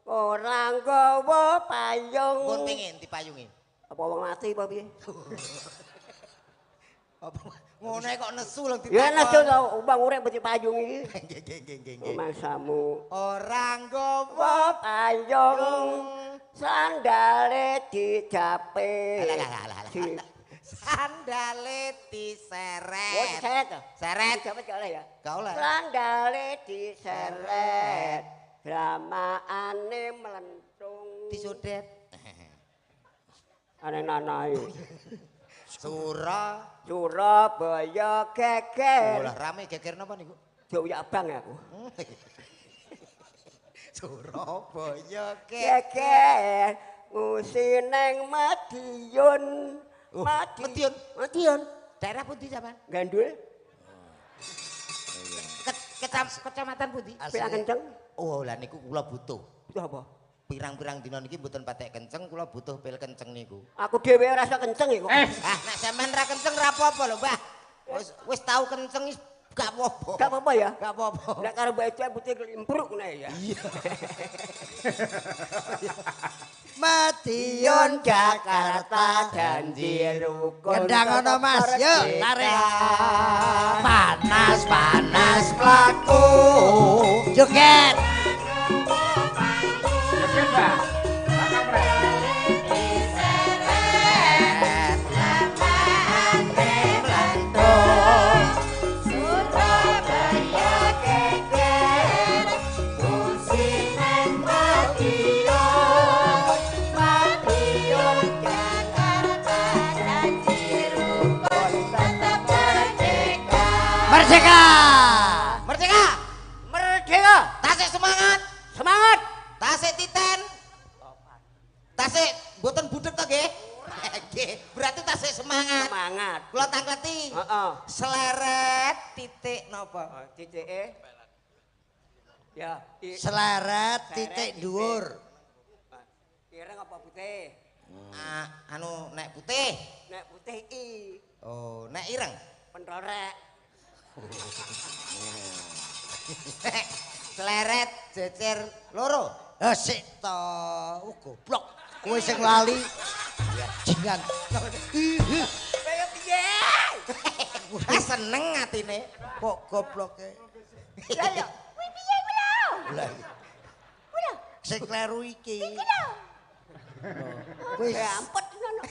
Ora nggawa payung. Pun pengin dipayungi. Apa wong mati apa piye? Apa ngono kok nesu lho ditakon. Ya nesu to, wong urip mesti payung iki. Nggih nggih nggih nggih. Mangsamu ora nggawa payung. Sandale dijape. Sandale diseret. Oh, diseret to? Seret. Dijape gak oleh ya? Gak oleh. Sandale diseret. Dramaane melentung. Disodet. Aneh-aneh. Sura Surabaya geger. Lah rame geger napa niku? Dioyak abang ya aku. Surabaya geger ngusi neng Madiun. Madiun. Madiun. Daerah pundi sampean? Gandul. Kecamatan pundi? Pirang kenceng. Oh, lah niku kula butuh. Butuh apa? Pirang-pirang dina niki mboten patek kenceng, kula butuh pil kenceng niku. Aku dhewe ora iso kenceng iku. Ah, nek sampean ra kenceng ra apa-apa lho, Mbah. Wis tau kenceng wis Gak apa-apa. Gak apa-apa ya? Gak apa-apa. Nek karo Mbak Eca putih klimpruk ngene ya. Iya. Madiun Jakarta janji rukun. Kendang ana Mas, yuk tarik. Panas-panas mlaku. Joget. Joget, Pak. Merdeka! Merdeka! Merdeka! Tasik semangat! Semangat! Tasik titen! Tasik mboten budheg to nggih? Nggih, berarti tasik semangat. Semangat. Kula tangkleti. Heeh. Seleret titik napa? Titike. Ya, seleret titik dhuwur. Ireng apa putih? Ah, anu nek putih. Nek putih i. Oh, nek ireng? Pentorek. Seleret jejer loro. Eh sik to, goblok. Kowe sing lali. Jingan. Kaya piye? Ah seneng atine. Kok gobloke. Lah ya, kuwi piye kuwi lho? Lah. Kuwi lho. Sing kleru iki. Iki lho. Wis ampet ngono.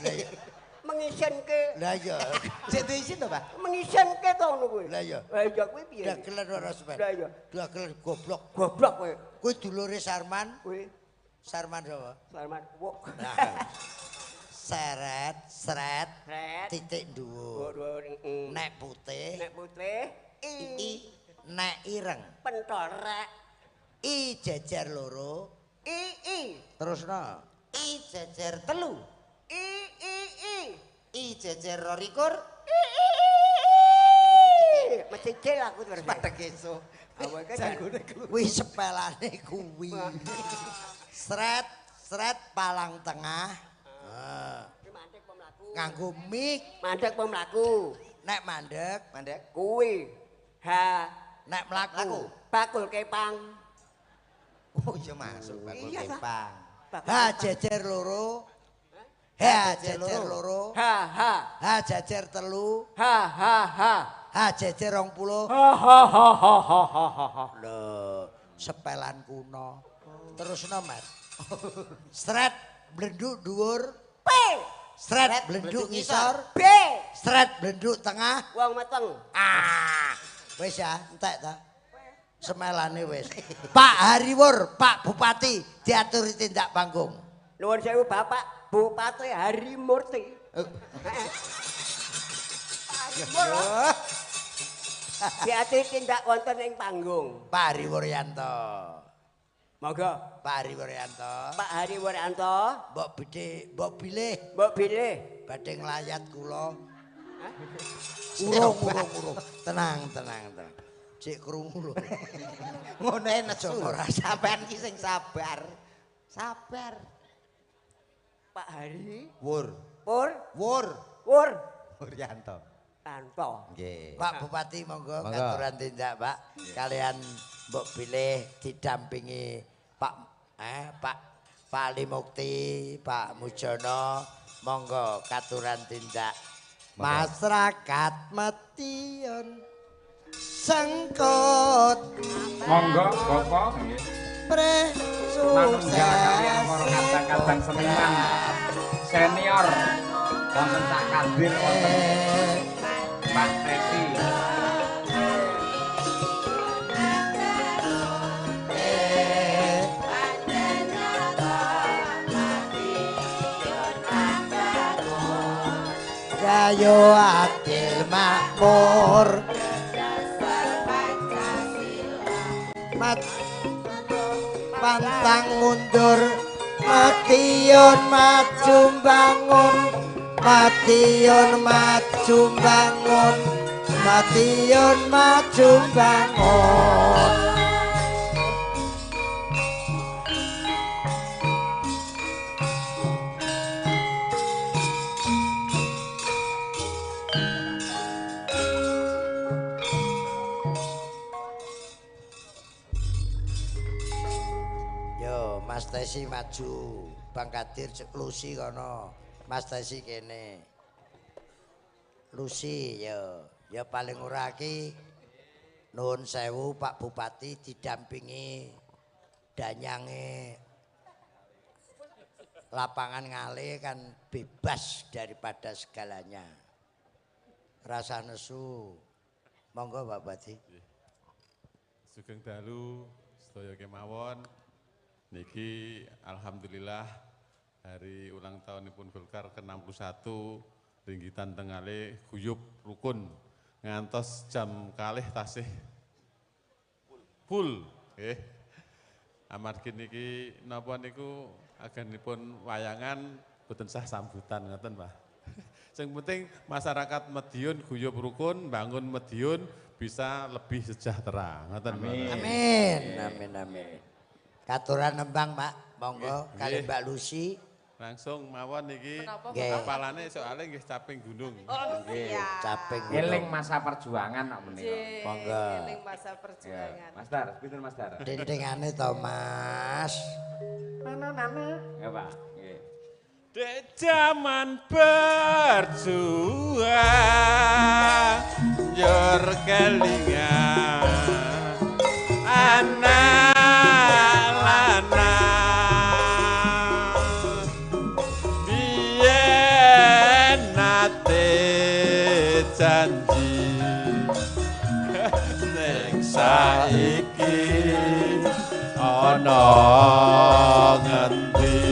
Mengisinke. Lah iya. Sik duwe isin to, Pak? Mengisinke to ngono kuwi. Lah iya. Lah iya kuwi piye? Dagelan ora sampean. Lah iya. Dagelan goblok. Goblok kowe. Kuwi dulure Sarman. Kuwi. Sarman sapa? Sarman wuk. Seret, seret, titik dhuwur. Nek putih. Nek putih i. Nek ireng. Pentorek. I jejer loro. I i. Terusno. I jejer telu. I i i. I jejer 22. I i i. Mecicil aku terus. Padha esuk. Awake janggone keluar. Kuwi sepelane kuwi. Sret, sret palang tengah. Mandek apa mlaku? Nganggo mik. Mandek apa mlaku? Nek mandek, mandek kuwi. H. Nek mlaku. Bakul kepang. Oh iya masuk bakul kepang. H jejer loro. H jejer loro. H H. H jejer telu. H H H. H jejer 20. H H H H H H H. Lho, sepelan kuno. Terusno, Mas. Sret blenduk dhuwur. P. Sret blenduk ngisor. B. Sret blenduk tengah. Wong meteng. Ah. Wis ya, entek ta. Semelane wis. Pak Hariwur, Pak Bupati diaturi tindak panggung. Nuwun sewu Bapak Bupati Harimurti. Pak Diaturi tindak wonten ing panggung. Pak Hariwuryanto. Monggo. Pak Hariwuryanto. Pak Hariwuryanto. Mbok bidhe, mbok bilih. Mbok bilih. Badhe nglayat kula. Urung, urung, urung. Tenang, tenang, tenang. Cek krungu lho. Ngono nesu. Sampean ki sing sabar. Sabar. Pak Hari Wur. Pur. Wur. Wur. Wuryanto. Tanto. Nggih. Pak Bupati monggo katuran tindak, Pak. Kalian mbok bilih didampingi Pak Pak Pak Ali Mukti, Pak Mujono, monggo katuran tindak. Masyarakat Madiun sengkut. Monggo Bapak nggih. Manunggal kalian para kadang-kadang seniman senior wonten Cak Kadir wonten Pak Teti. Gayo adil makmur mat pantang mundur Madiun maju bangun Madiun maju bangun Madiun maju bangun. Yo, Mas Tesi maju, Bang Kadir Lusi kono, Mas Tesi kene. Lusi yo, ya paling ora iki nuwun sewu Pak Bupati didampingi danyange lapangan Ngale kan bebas daripada segalanya. Rasa nesu. Monggo Pak Bupati. Sugeng dalu sedaya kemawon. Niki alhamdulillah hari ulang tahunipun Golkar ke-61 Ringgitan Tengale guyub rukun ngantos jam kalih tasih full nggih. Amargi niki napa niku agenipun wayangan boten sah sambutan ngoten Pak. Sing penting masyarakat Madiun guyub rukun, bangun Madiun bisa lebih sejahtera ngoten Pak. Amin. Amin amin. Katuran nembang Pak, monggo kali Mbak Lusi. Langsung mawon niki apalane soalnya nggih caping gunung. Oh, nggih, caping gunung. Eling masa perjuangan kok menika. Monggo. Eling masa perjuangan. Mas Dar, pinten Mas Dar? Dindingane to Mas. Nana. Ya Pak, nggih. Dek jaman berjuang njur kelingan anak lanang biyen nate janji ning saiki ana ngendi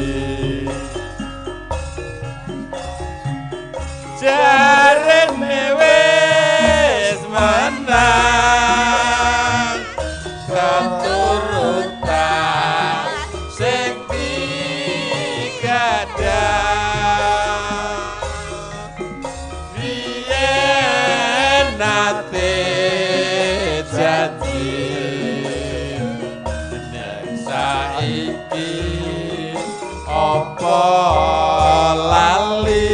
jarene wis menang keturutan sing digadang biyen nate janji nek saiki apa lali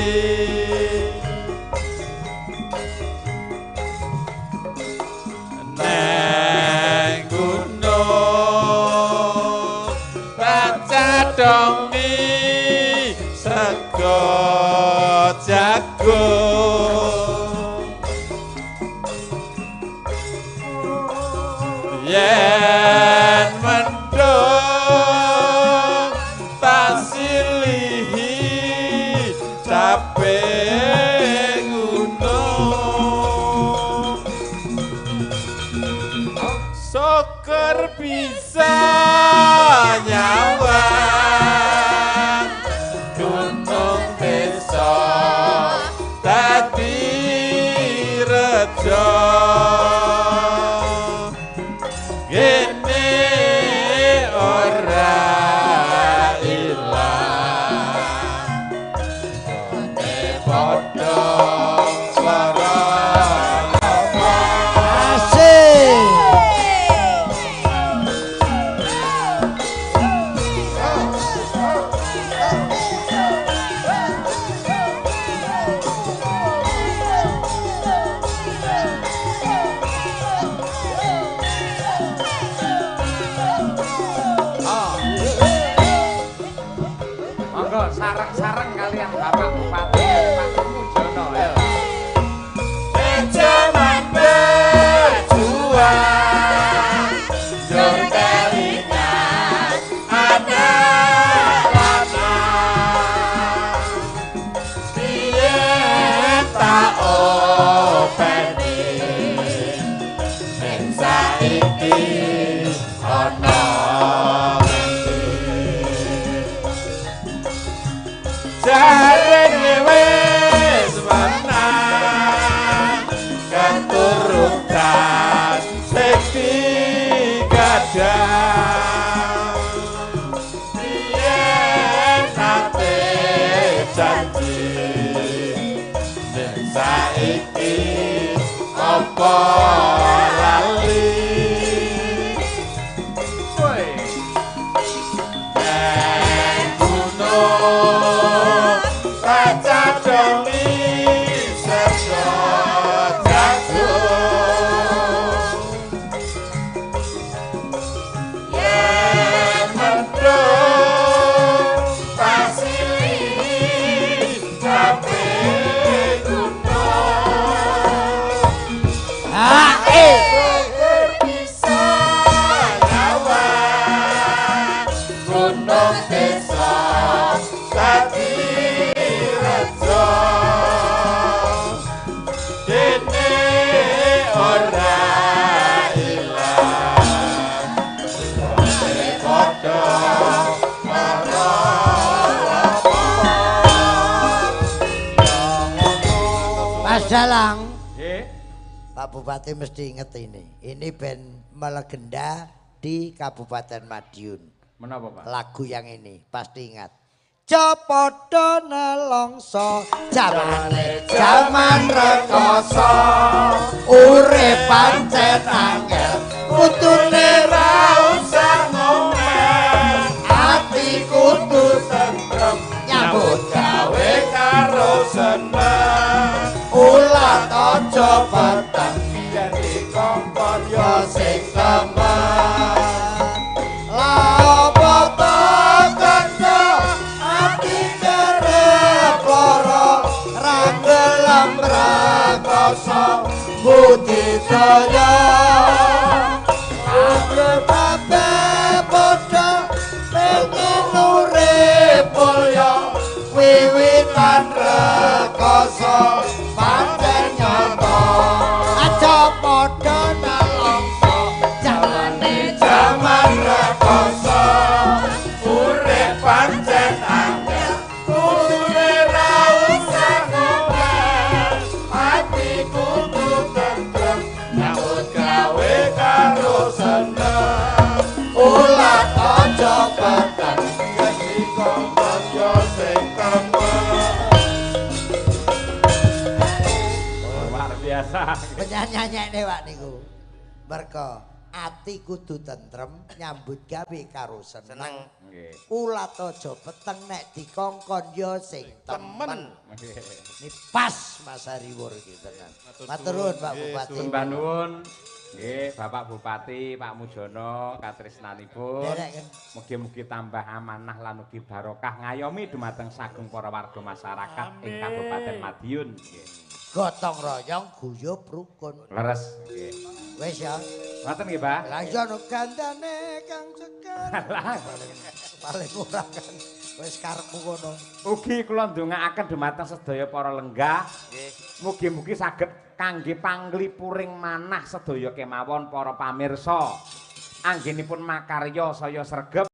neng gunung cadongi sego jagung yen mendung tak silihi capek gunung syukur bisa nyawang gunung desa dadi rejo gene ora ilang gone padha lara. Asik. Monggo sareng-sareng kalian Bapak Bupati Pak Mujono ya. Jaman berjuang njur kelingan anak lanang biyen tak openi ning saiki ana ngendi jarene wis menang keturutan sing digadang biyen nate janji ning saiki apa lali. Woi. Dalang. Nggih. Pak Bupati mesti inget ini. Ini band melegenda di Kabupaten Madiun. Menapa, Pak? Lagu yang ini pasti ingat. Cepodo nelongso jamane jaman rekoso urip pancen angel kudune ra usah ngomel ati kudu tentrem nyambut gawe karo seneng ulat aja peteng yen dikongkon ya sing temen lha apa to kanca ati kerep lara ra gelem rekoso budidaya kabeh padha pengen urip mulya wiwitan rekoso pancen nyata aja padha nelongso jamane jaman rekoso urip pancen angel kudune ra usah ngomel ati kudu tentrem nyambut gawe karo seneng ulat aja peteng yen dikongkon yo sing temen. Luar biasa. Penyanyi-nyanyine Pak niku. Mergo ati kudu tentrem nyambut gawe karo seneng. Seneng. Nggih. Ulat aja peteng nek dikongkon ya sing temen. Nggih. Ini pas Mas Hariwur iki tenan. Matur nuwun Pak Bupati. Sembah nuwun. Nggih, Bapak Bupati, Pak Mujono, katresnanipun. Derek kan. Mugi-mugi tambah amanah lan ugi barokah ngayomi dumateng sagung para warga masyarakat ing Kabupaten Madiun. Nggih. Gotong royong guyub rukun. Leres. Nggih. Wis ya. Ngoten nggih, Pak. Lah iya no gandane Kang Sekar. Paling ora kan wis karepmu kono. Ugi kula ndongaaken dumateng sedaya para lenggah. Nggih. Mugi-mugi saged kangge panglipuring manah sedaya kemawon para pamirsa. Anggenipun makarya saya sregep.